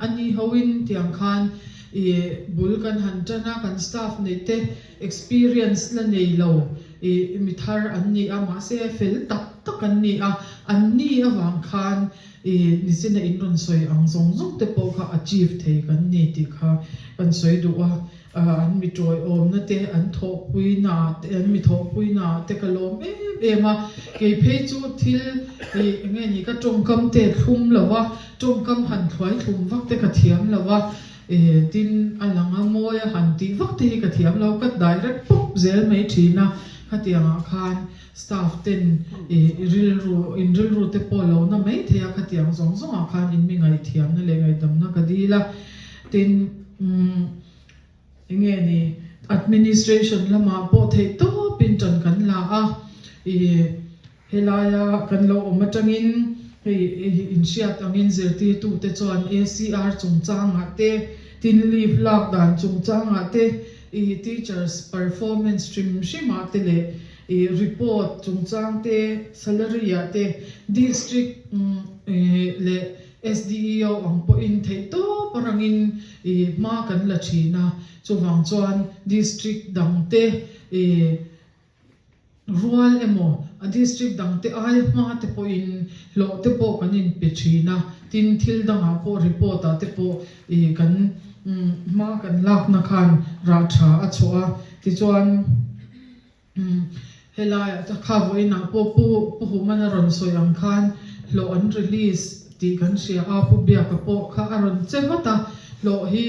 a ni ho in tiang khan i bul kan han tan a, kan staff neih te experience la nei lo i mi thar an ni a, mahse fel tak tak an ni a, an ni avang khan I nichina in rawn sawi ang zawng zawng te pawh kha achieve thei kan ni tih kha kan sawi duh a, an mi tawiawmna te, an thawhpuina te, an mi thawhpuina te ka lawm em em a, kei phei chu thil i eng nge ni ka tawngkam te thlum lo a, tawngkam han thluai thlum vak te ka thiam lo a, tin a lang a mawi a han tih vak te hi ka thiam lo, ka direct pawp zel mai thin a, khatiangah khan Staff ten i rilru, in rilru te pawh lo na mai thei a, khatiang zawng zawngah khan in mi ngaihthiamna leh ngaihdamna ka dil a. Tin, umm enge ni, administration lamah pawh theih tawpin tan kan la a, i helaia kan lo awm atangin hei inhriat angin zirtirtute chuan ACR chungchangah te, tin leave lak dan chungchangah te, i teachers performance hrim hrimah te leh. I report chungchang te, salary ah te, district leh SDEO ang pawhin theihtawp rangin i hma kan la thin a, chuvang chuan district dang te i rual emaw a district dang te aia hma te pawhin hlawh te pawh kan inpe thin a, tin thil dangah pawh report ah te pawh i kan hma kan lakna khan rah tha a chhuah a, tichuan. Helaiah te kha vawiinah pawh Pu Pu Human a rawn sawi ang khan hlawh an release tih kan hria a, Pu Biaka pawh kha a rawn che vat a, hlawh hi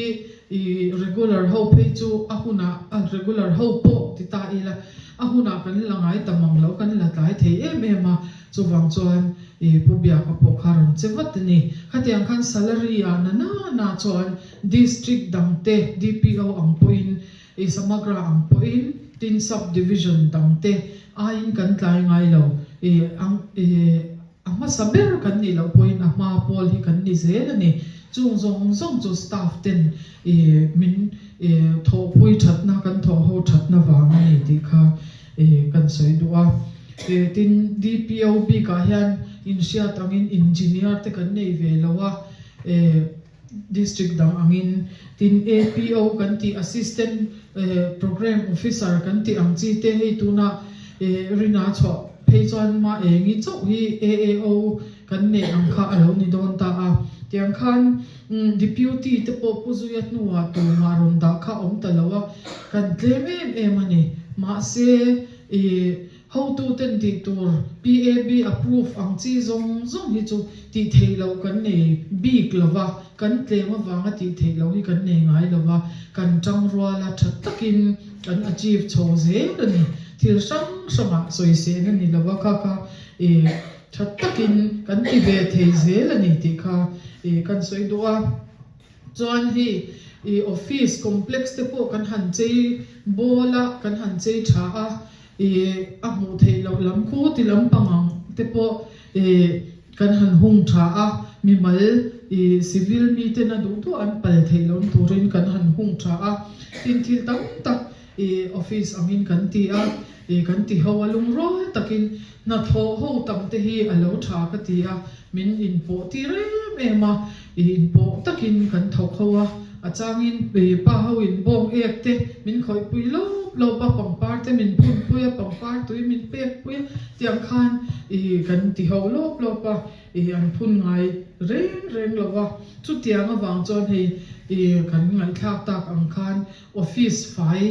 i regular ho phei chu a hunah a regular ho pawh ti ta ila a hunah kan la ngai ta mang lo, kan la tlai thei em em a, chuvang chuan i Pu Biaka pawh kha a rawn che vat a ni. Khatiang khan salary ah na na na chuan district dangte DPO ang pawhin I Samagra ang pawhin tin Sub Division dangte aiin kan tlai ngai lo. I ang i a hmasa ber kan nih loh pawhin a hma pawl hi kan ni zel a ni. Chung zawng zawng chu staff ten i min i thawhpui thatna kan thawh ho thatna vang a ni tih kha i kan sawi duh a. I tin DPO bikah hian inhriat angin Engineer te kan nei ve lo a. I District dang angin tin APO kan tih Assistant Programme Officer kan tih ang chi te hei tunah Rina chhuah phei chuan mah engi chauh hi AAO kan neih ang kha a lo ni dawn ta a. Tiang khan Deputy te pawh Pu Zuia hnuah tumah rawn dah kha awm ta lo a, kan tlem em em a ni. Mahse Hotuten tih tur PAB approve ang chi zawng zawng hi chu tih theih loh kan nei bik lo va, kan tlem avanga tih theih loh hi kan nei ngai lo va, kan tangrual a tha takin kan achieve chho zel a ni. Thil hrang hrangah sawisehna ni lo va kha kha i tha takin kan ti ve thei zel a ni tih kha i kan sawi duh a. Chuan hei i office complex te pawh kan han chei bawl a, kan han chei tha a, I a hmuh theih loh lam khu ti lampang ang te pawh i kan han hung tha a, mimal i civil miten a duh duh an pal theih loh turin kan han hung tha a, tin thil tam tak i office angin kan ti a, i kan ti ho a lungrual takin hnathawh ho tam te hi a lo tha ka ti a, min inpawh tir em em a, i inpawh takin kan thawk ho a, a changin i pa ho in bawng ek te min khawih pui lawp lawp a, pangpar te min phun pui a, pangpar tui min pek pui a, tiang khan i kan ti ho lawp lawp a, i an phun ngai reng reng lo va, chutiang avang chuan hei i kan ngaihthlak tak ang khan office fai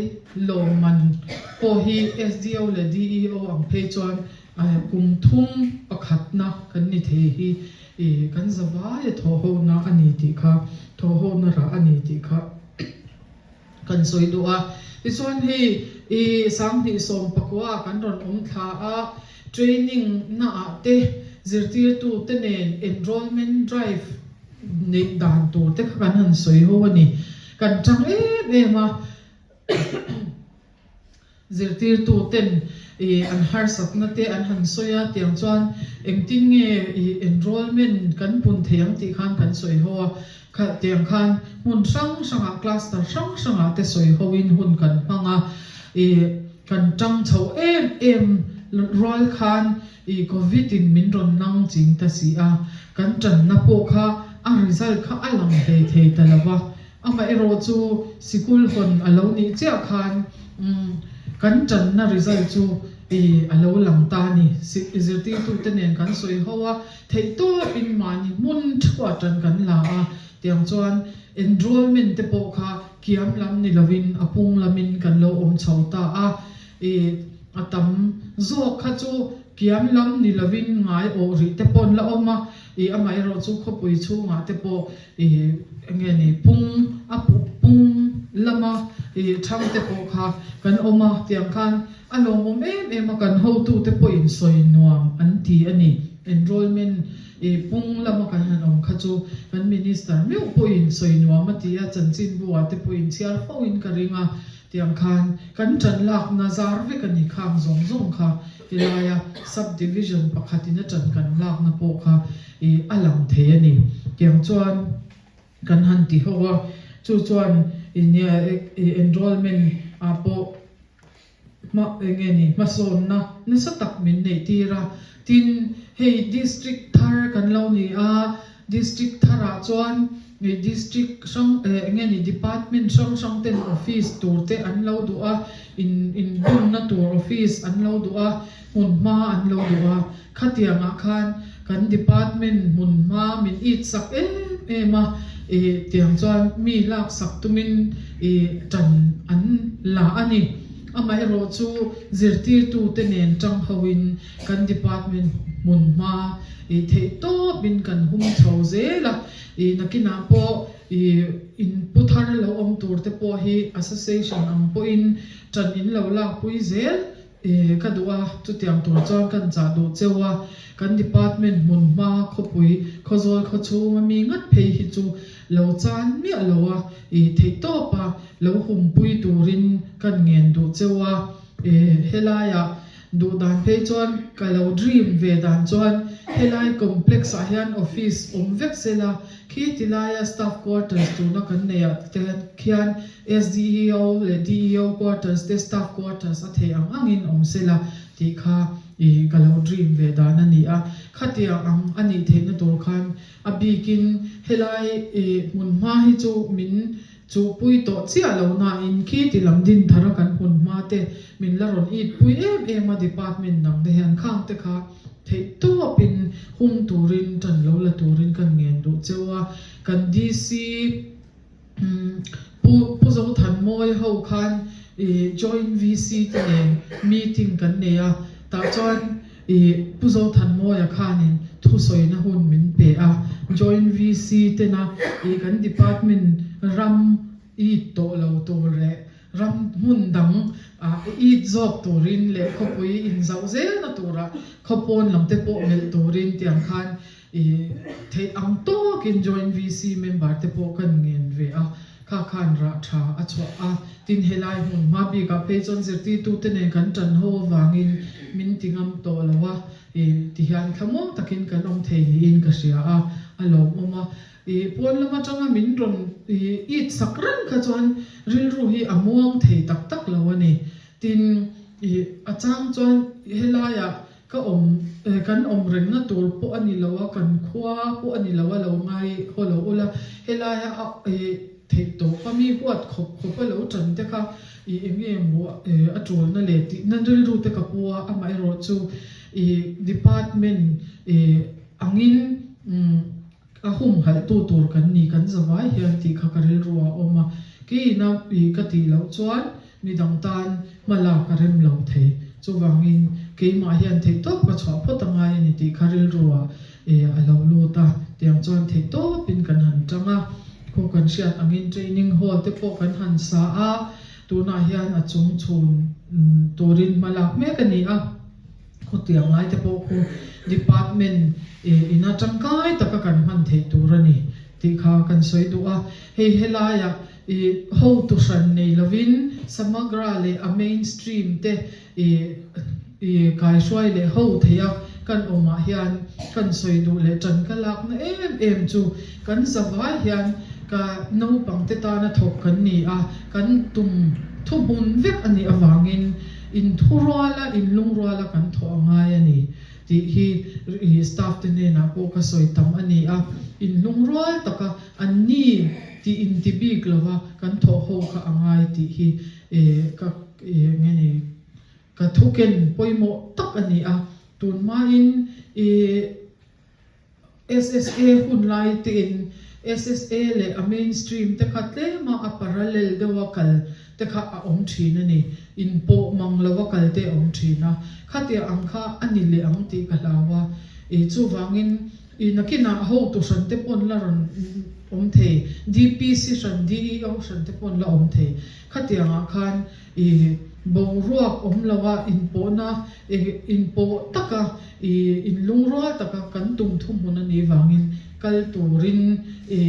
lawmman pawh hi SDO leh DEO ang phei chuan Kum thum pakhatna kan ni thei hi i kan zavaia thawhhona a ni tih kha, thawhhona rah a ni tih kha kan sawi duh a. Tichuan hei i 2019 ah kan rawn awm thla a, training naah te zirtirtu te nen enrollment drive neih dan tur te kha kan han sawi ho a ni. Kan tang em em a. Zirtirtu ten i an harsatna te an han sawi a, tiang chuan engtin nge i enrollment kan pun thei ang tih khan kan sawi ho a, kha tiang khan hmun hrang hrangah cluster hrang hrangah te sawi ho in hun kan hmang a, i kan tang chho em em rual khan i covid in min rawn nang ching ta si a, kan tanna pawh kha a result kha a lang hlei thei ta lo va. Amaherawh chu sikul hawn a lo nih chiah khan kan tanna result chu i a lo lang ta a ni. Zirtirtute nen kan sawi ho a, theihtawpin mahni hmun thuah tan kan la a, tiang chuan enrollment te pawh kha kiam lam ni lovin a pung lamin kan lo awm chho ta a, i a tam zawk kha chu kiam lam ni lovin ngai awh rih te pawh an la awm a, i amaherawh chu khawpui chhungah te pawh I enge ni pung a pung lama i thang te pawh kha kan awm a tiang khan a lawmawm em em a kan hotute pawhin sawi nuam an ti a ni. Enrollment i pung lama kan han awm kha chu kan minister meuh pawhin sawi nuam a ti a, chanchinbu ah te pawhin chhiar fo in ka ring a tiang khan kan tan lakna zar vek a ni khang zawng zawng kha helaia sub division pakhat in a tan kan lakna pawh kha I a lang thei a ni. Tiang chuan kan han ti ho a, chu chuan i nia i enrollment ah pawh hma enge ni hmasawnna nasa tak min neih tir a. Tin, hei District thar kan lo ni a, District tharah chuan District hrang enge ni Department hrang hrang ten Office tur te an lo duh a, in inbunna tur Office an lo duh a, hmunhma an lo duh a. Khatiangah khan kan Department hmunhma min it sak em em a, ih tiang chuan mi lak sak tumin ih tan an la a ni. Amaherawh chu zirtirtute nen tang hoin kan Department hmunhma ih theih tawpin kan hum chho zel a, ih nakinah pawh ih in pu thar lo awm tur te pawh hi Association ang pawhin tan in lo lakpui zel E, ka duh a, chutiang tur chuan kan chah duh cheu a, kan department hmun hma khawpui Khawzawl khawchhunga mi ngat phei hi chu lo chan miah lo a, i theih tawp a, lo humpui turin kan ngen duh cheu a, e, helaiah duh dan phei chuan ka lo dream ve dan chuan helai complex ah hian office awm vek sela, khi tilaia staff quarters tuna kan neih ah te khian SDEO leh DEO quarters te staff quarters a theih ang angin awm se la tih kha i ka lo dream ve dan a ni a. Khatiang ang a nih theihna tur khan a bikin helai i hmun hma hi chu min chuhpui tawh chiah lo nain khi ti lam din thara kan hmun hma te min la rawn it pui em em a department dang te hian khang te kha theih tawpin hum turin tan lo la turin kan ngen duh cheu a. Kan DC. Pu Pu Zothanmawi ho khan i Joint VC te nen meeting kan nei a, tah chuan i Pu Zothanmawia khanin thusawina hun min pe a, Joint VC tena i kan department ram it tawh lo tur leh ram hmun dang ah it zawk turin leh khawpui inzauh zelna turah khawpawn lam te pawh melh turin tiang khan I theih ang tawkin Joint VC member te pawh kan ngen ve a, kha khan rah tha a chhuah a, tin helai hmun hma bikah phei chuan zirtirtute nen kan tan ho avangin min ti ngam tawh lo a, i tihian thlamuang takin kan awm thei niin ka hria a, a lawmawm a. I pawn lam atanga min rawn i it sak reng kha chuan rilru hi a muang thei tak tak lo a ni. Tin, i a chang chuan helaiah Ka awm, kan awm rengna tur pawh a ni lo a, kan khua pawh a ni lo a, lo ngai haw lo ula, helaia a theih tawp a, mi huat khawp khawp a lo tan te kha i eng nge maw a tulna leh tihna rilru te ka pu a, amaherawh chu i department i angin a humhalh tu tur kan ni kan zavai hian tih kha ka rilru ah a awm a, keiin a i ka tih loh chuan midang tan hma lak a rem lo thei. Chuvangin keimah hian theihtawp ka chhuah phawt a ngai a ni tih kha rilru ah e a lo lut a, tiang chuan theihtawpin kan han tang a, khaw kan hriat angin training hall te pawh kan han sa a, tunah hian a chung chhun turin hma lak mek a ni a. Khawtiang lai te pawh khu department ina tangkai taka kan hman theih tur a ni tih kha kan sawi duh a. Hei helaiah i hotu hran nei lovin Samagra leh a mainstream te i i kaihruai leh ho theih a kan awmah hian kan sawi duh leh tan ka lakna em em chu kan zavai hian ka naupang te tana thawk kan ni a, kan tum thuhmun vek a nih avangin Inthuruala, inlungruala kan thawh a ngai a ni tih hi i staff te hnenah pawh ka sawi tam a ni a. Inlungrual taka an ni tih inti bik lova kan thawh ho kha a ngai tih hi ka nge ni ka thuken pawimawh tak a ni a. Tunhmain i. SSA hun lai tein SSA leh a mainstream te kha tlema a parallel deuha kal te kha a awm thin a ni. Inpawh mang lova kal te a awm thin a. Khatia ang kha a ni leh ang tih ka hlau a. I chuvangin i nakinah hotu hran te pawn la rawn awm thei, DPC hran, DEO hran te pawn la awm thei. Khatiangah khan I boruak awm lo a, inpawhna inpawh taka i inlungrual taka kan tum thuhmun a nih vangin kal turin i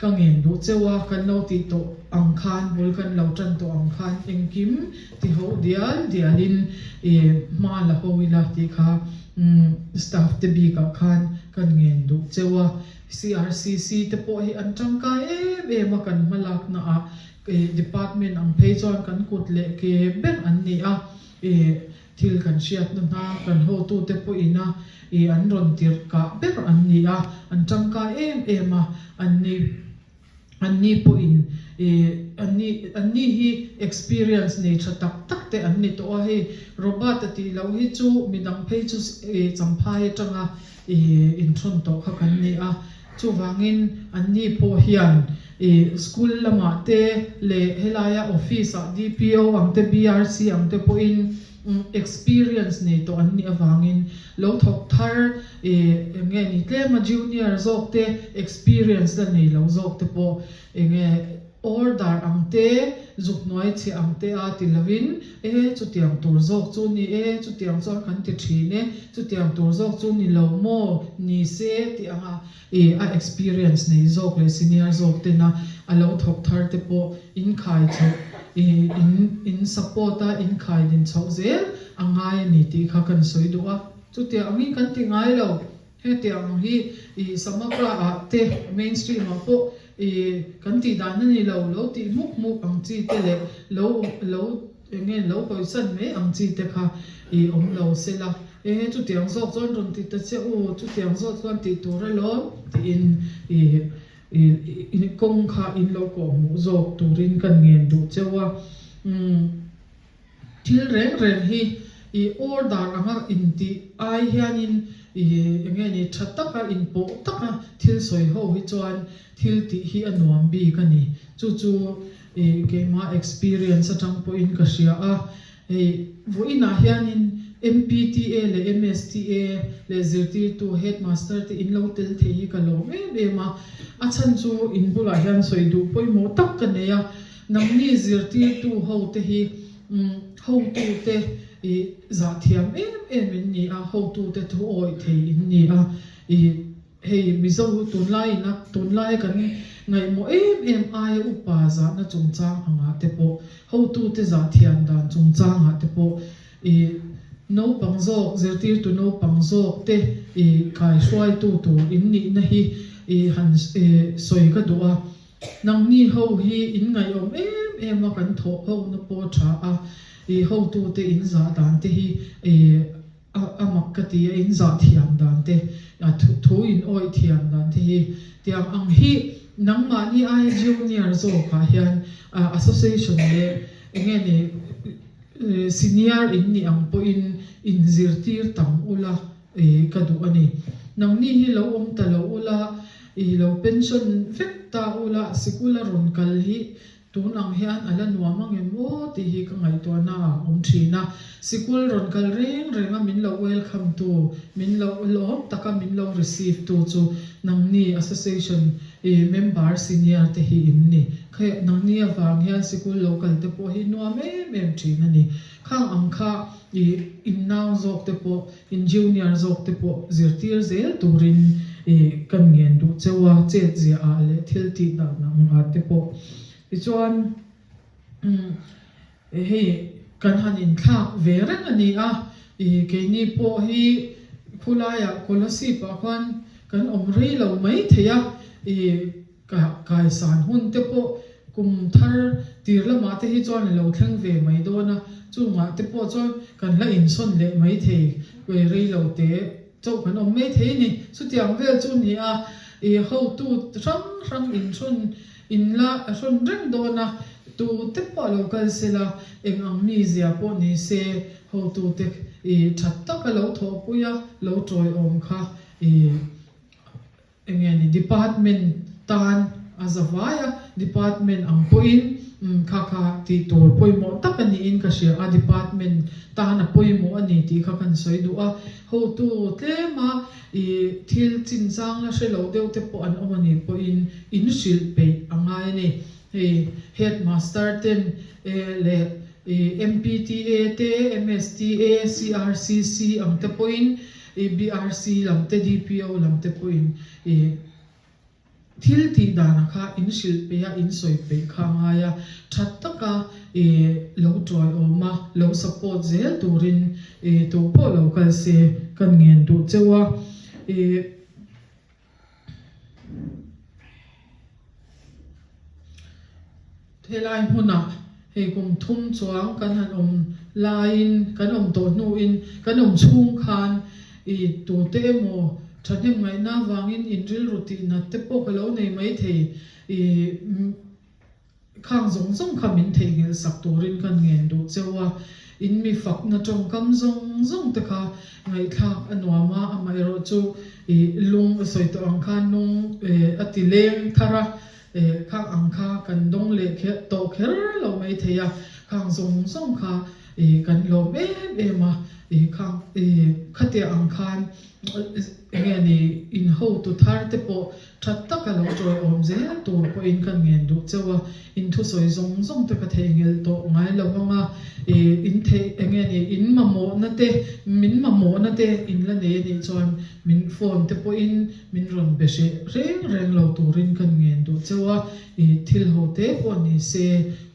ka ngen duh cheu a, kan lo tih tawh ang khan bul kan lo tan tawh ang khan engkim ti ho dial dialin i hma la ho ila tih kha. Staff te bikah khan kan ngen duh cheu a, CRCC te pawh hi an tangkai em em a kan hmalakna ah department ang phei chuan kan kut leh ke ber an ni a, thil kan hriatna hna kan hotute pawhin a an rawn tirh kah ber an ni a, an tangkai em em a an ni. Anni pawhin anni anni hi experience nei tha tak tak te an ni tawh a, hei Robert a tih loh hi chu midang phei chu Champhai atanga inthawn tawh kha kan ni a, chuvangin anni pawh hian school lamah te leh helaia office ah DPO ang te BRC ang te pawhin Experience nei tawh an nih avangin lo thawk thar eng nge ni tlema junior zawk te experience la nei lo zawk te pawh eng nge order ang te zuk hnuai chhe ang te a ti lovin e chutiang tur zawk chu ni e chutiang chuan kan ti thin e chutiang tur zawk chu ni lo maw ni se tih anga a experience nei zawk leh senior zawk tena a lo thawk thar te pawh inkhai chhoh in in support a inkhai din chhoh zel a ngai a ni tih kha kan sawi duh a. Chutiang angin kan ti ngai lo. Hetiang ang hi i Samagra ah te mainstream ah pawh i kan tih dan a ni lo, lo tih hmuk hmuk ang chi te leh lo lo Eng nge lo hawisan mai ang chi te kha i awm lo se la, e chutiang zawk chuan rawn ti ta che u, chutiang zawk chuan tih tur alawm tiin i i kawng kha in lo kawh hmuh zawk turin kan ngen duh cheu a. Umm thil reng reng hi i order anga intih ai hianin i eng nge ni tha taka inpawh taka thil sawi ho hi chuan thil tih hi a nuam bik a ni. Chu chu I keimah experience atang pawhin ka hria a, hei vawiinah hianin MPTA leh MSTA leh zirtirtu headmaster te in lo tel thei hi ka lawm em em a, a chhan chu in bulah hian sawi duh pawimawh tak ka nei a, nangni zirtirtu ho te hi hotu te i zahthiam em em in ni a, hotu te thu awih thei in ni a, i. Hei Mizo tunlai ina tunlai kan ngaihmawh em em aia upa zahna chungchang angah te pawh, hotute zah thiam dan chungchangah te pawh i naupang zawk, zirtirtu naupang zawk te i kaihruaitu tur in nihna hi i han sawi ka duh a. Nangni ho hi in ngaihawm em em a kan thawh hona pawh tha a, i hotute in zah dan te hi i A mak ka ti a, in zah thiam dan te, a thu in awih thiam dan te hi tiang ang hi nangmahni aia junior zawkah hian association leh eng nge ni senior in nih ang pawhin in zirtir tam ula ka duh a ni. Nangni hi lo awm ta lo ula, i lo pension vek ta ula sikul a rawn kal hi Tun ang hian a la nuam ang em aw tih hi ka ngaihtuahna ah awm thin a. Sikul rawn kal reng reng a min lo welcome tu, min lo lawm taka min lo receive tu chu nangni association i member senior te hi in ni. Kha nangni avang hian sikul lo kal te pawh hi nuam em em thin a ni. Khang ang kha i in nau zawk te pawh, in junior zawk te pawh zirtir zel turin i kan ngen duh cheu a, chet zia ah leh thil tih dan ang ah te pawh. Tichuan hei kan han inthlak ve reng a ni a, i keini pawh hi khulaiah Kolasib ah khuan kan awm rei lo mai thei a, i Ka kaisan hun te pawh kum thar tir lamah te hi chuan a lo thleng ve mai dawn a, chungah te pawh chuan kan la insawn leh mai thei, rei lo te chauh kan awm mai thei a ni. Chutiang vel chu ni a, i hotu hrang hrang inhrawn in la hrawn reng dawn a, tu te pawh a lo kal se la, eng ang mizia pawh ni se hotu te i that taka lo thawhpui a, lo tawiawm kha i Eng nge ni department tan a za vai a, department ang pawhin kha kha tih tur pawimawh tak a niin ka hria a, department tan a pawimawh a ni tih kha kan sawi duh a, hotu tlema i thil chinchang la hre lo deuh te pawh an awm a nih pawhin in hrilh peih a ngai a ni. Hei headmaster ten leh i MPTA te, MSTA, CRCC ang te pawhin I BRC lam te DPO lam te pawhin i thil tih danah kha in hrilh peih a, in sawi peih kha a ngai a, that taka i lo tawiawm a, lo support zel turin i tu pawh lo kal se kan ngen duh cheu a ih Helai hmunah hei kum thum chuang kan han awm laiin kan awm tawh hnuin kan awm chhung khan i tute emaw thahnem ngaihna avangin in rilru tihnat te pawh ka lo nei maithei i Khang zawng zawng kha min theihnghilh sak turin kan ngen duh cheu a, in mi fakna tawngkam zawng zawng te kha ngaihthlak a nuam a, amaherawh chu i lung a sawi tawh ang khan lung a ti leng thar a, khang ang kha kan dawng leh tawh kher lo mai thei a, khang zawng zawng kha kan lawm em em a, khang khatia ang khan enge ni in hotu thar te pawh That taka lo tawiawm zel tur pawhin kan ngen duh cheu a, in thusawi zawng zawng te ka theihnghilh tawh ngai lo vang a, in theih eng nge ni, in mamawhna te, min mamawhna te in la nei a nih chuan min phone te pawhin min rawn be hreh reng reng lo turin kan ngen duh cheu a, i thil ho te pawh ni se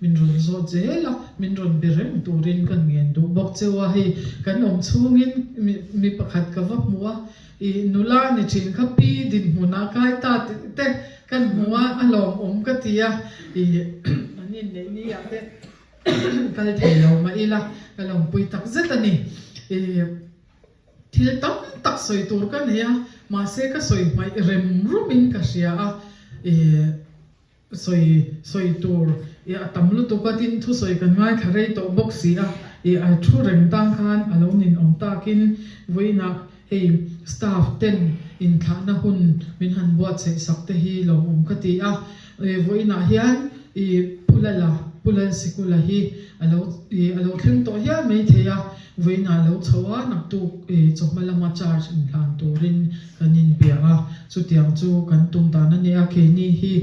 min rawn zawt zel a, min rawn be reng turin kan ngen duh bawk cheu a, hei kan awm chhungin mi pakhat ka va hmu a, I nula ni thin kha pi dinhmunah kai ta tih te kan hmu a, a lawmawm ka ti a, i an inneih ni ah te kal thei lo mah ila ka lawmpui tak zet a ni. I thil tam tak sawi tur ka nei a, mahse ka sawi hmaih rem rum in ka hria a, i Sawi sawi tur i a tam lutuk a, tin thusawi kan ngaithla rei tawh bawk si a, i a thu reng tang khan a lo ninawm takin vawiinah hei staff ten inthlahna hun min han buatsaih sak te hi lawmawm ka ti a, vawiinah hian i Pu Lala, Pu Lalsikula hi a lo i a lo thleng tawh hial maithei a, Vawiinah lo chho a, naktuk chawhma lama charge inhlan turin kan inbia a, chutiang chu kan tum dan a nia, keini hi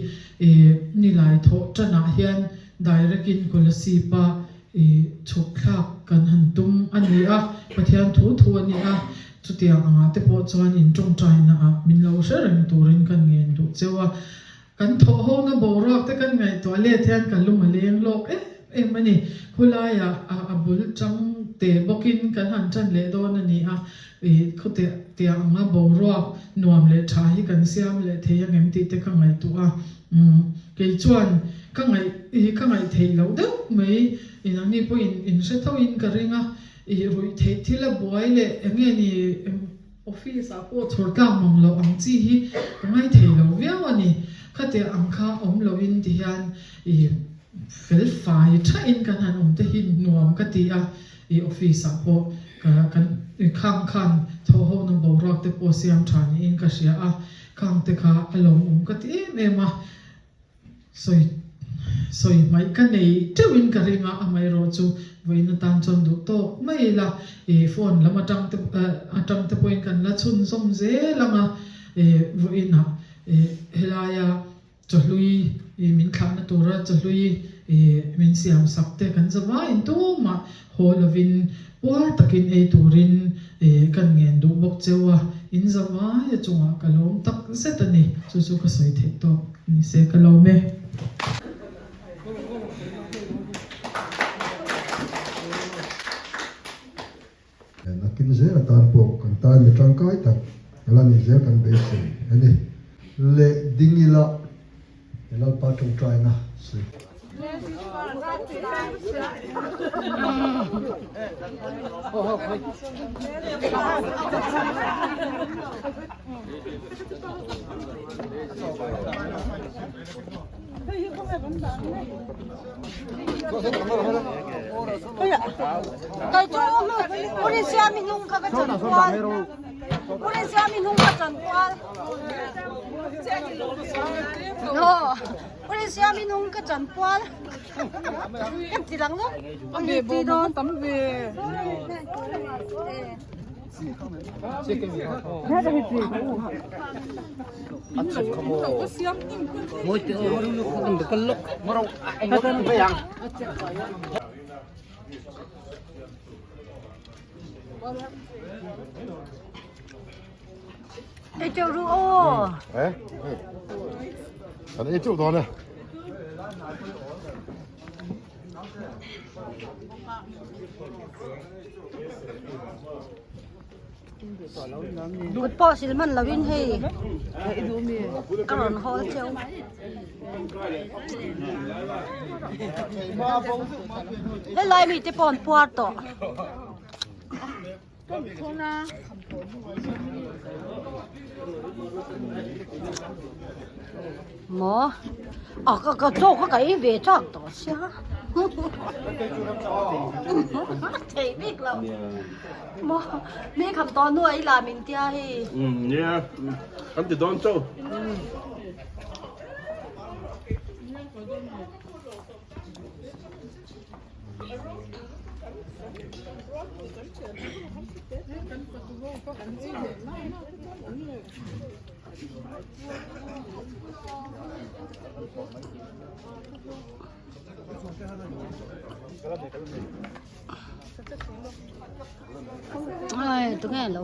nilai thawh tanah hian direct in Kolasib a chhuk thlak kan han tum a ni a, Pathian thu thu a ni a, chutiang angah te pawh chuan in tawngtaina ah min lo hre reng turin kan ngen duh cheu a. Kan thawh hona boruak te kan ngaihtuah let hian ka lung a leng lawk em em a ni. Khulaiah a bul chang te bawkin kan han tan leh dawn a ni a, ih khawte tiang anga boruak nuam leh tha hi kan siam leh thei angem tih te ka ngaihtuah a. Umm kei chuan ka ngaih ih ka ngaih theih loh deuh mai ih nangni pawhin in hre thoin ka ring a, ih ruih theih thil a buai leh eng nge ni Office ah pawh chhawr tlak mang loh ang chi hi ka ngaithei lo viau a ni. Khatia ang kha awm loin ti hian i fel fai thain kan han awm te hi nuam ka ti a, i office ah pawh ka kan khang khan thawh hona boruak te pawh siam tha niin ka hria a, khang te kha a lawmawm ka ti em em a. Sawi sawi hmaih ka nei teuhin ka ring a, amaherawh chu vawiin atan chuan duh tawk mai ila, ih phone lam atang te atang te pawhin kan la chhunzawm zel ang a, ih vawiinah ih helaia chawhlui ih min thlahna tura chawhlui ih min siam sak te kan za vaiin tumah haw lovin puar takin ei turin ih kan ngen duh bawk cheu a, in za vai a chungah ka lawm tak zet a ni, chu chu ka sawi theih tawk. Ni se ka lawm e. Nakin zel atan pawh kan tan mi tangkai tak la ni zel kan beisei a ni. Leh ding ila he Lalpa tawngtaina sawi. Kan ei teuh dawn e. Kut pawh sil hman lovin hei ka rawn hawl cheu. Helai mite pawh an puar tawh. Maw a ka ka chaw kha ka ei ve chak tawh sia thei bik lo maw mi kham tawh hnu ah i la min tia hei nia kan ti dawn chaw Ai tunge lo.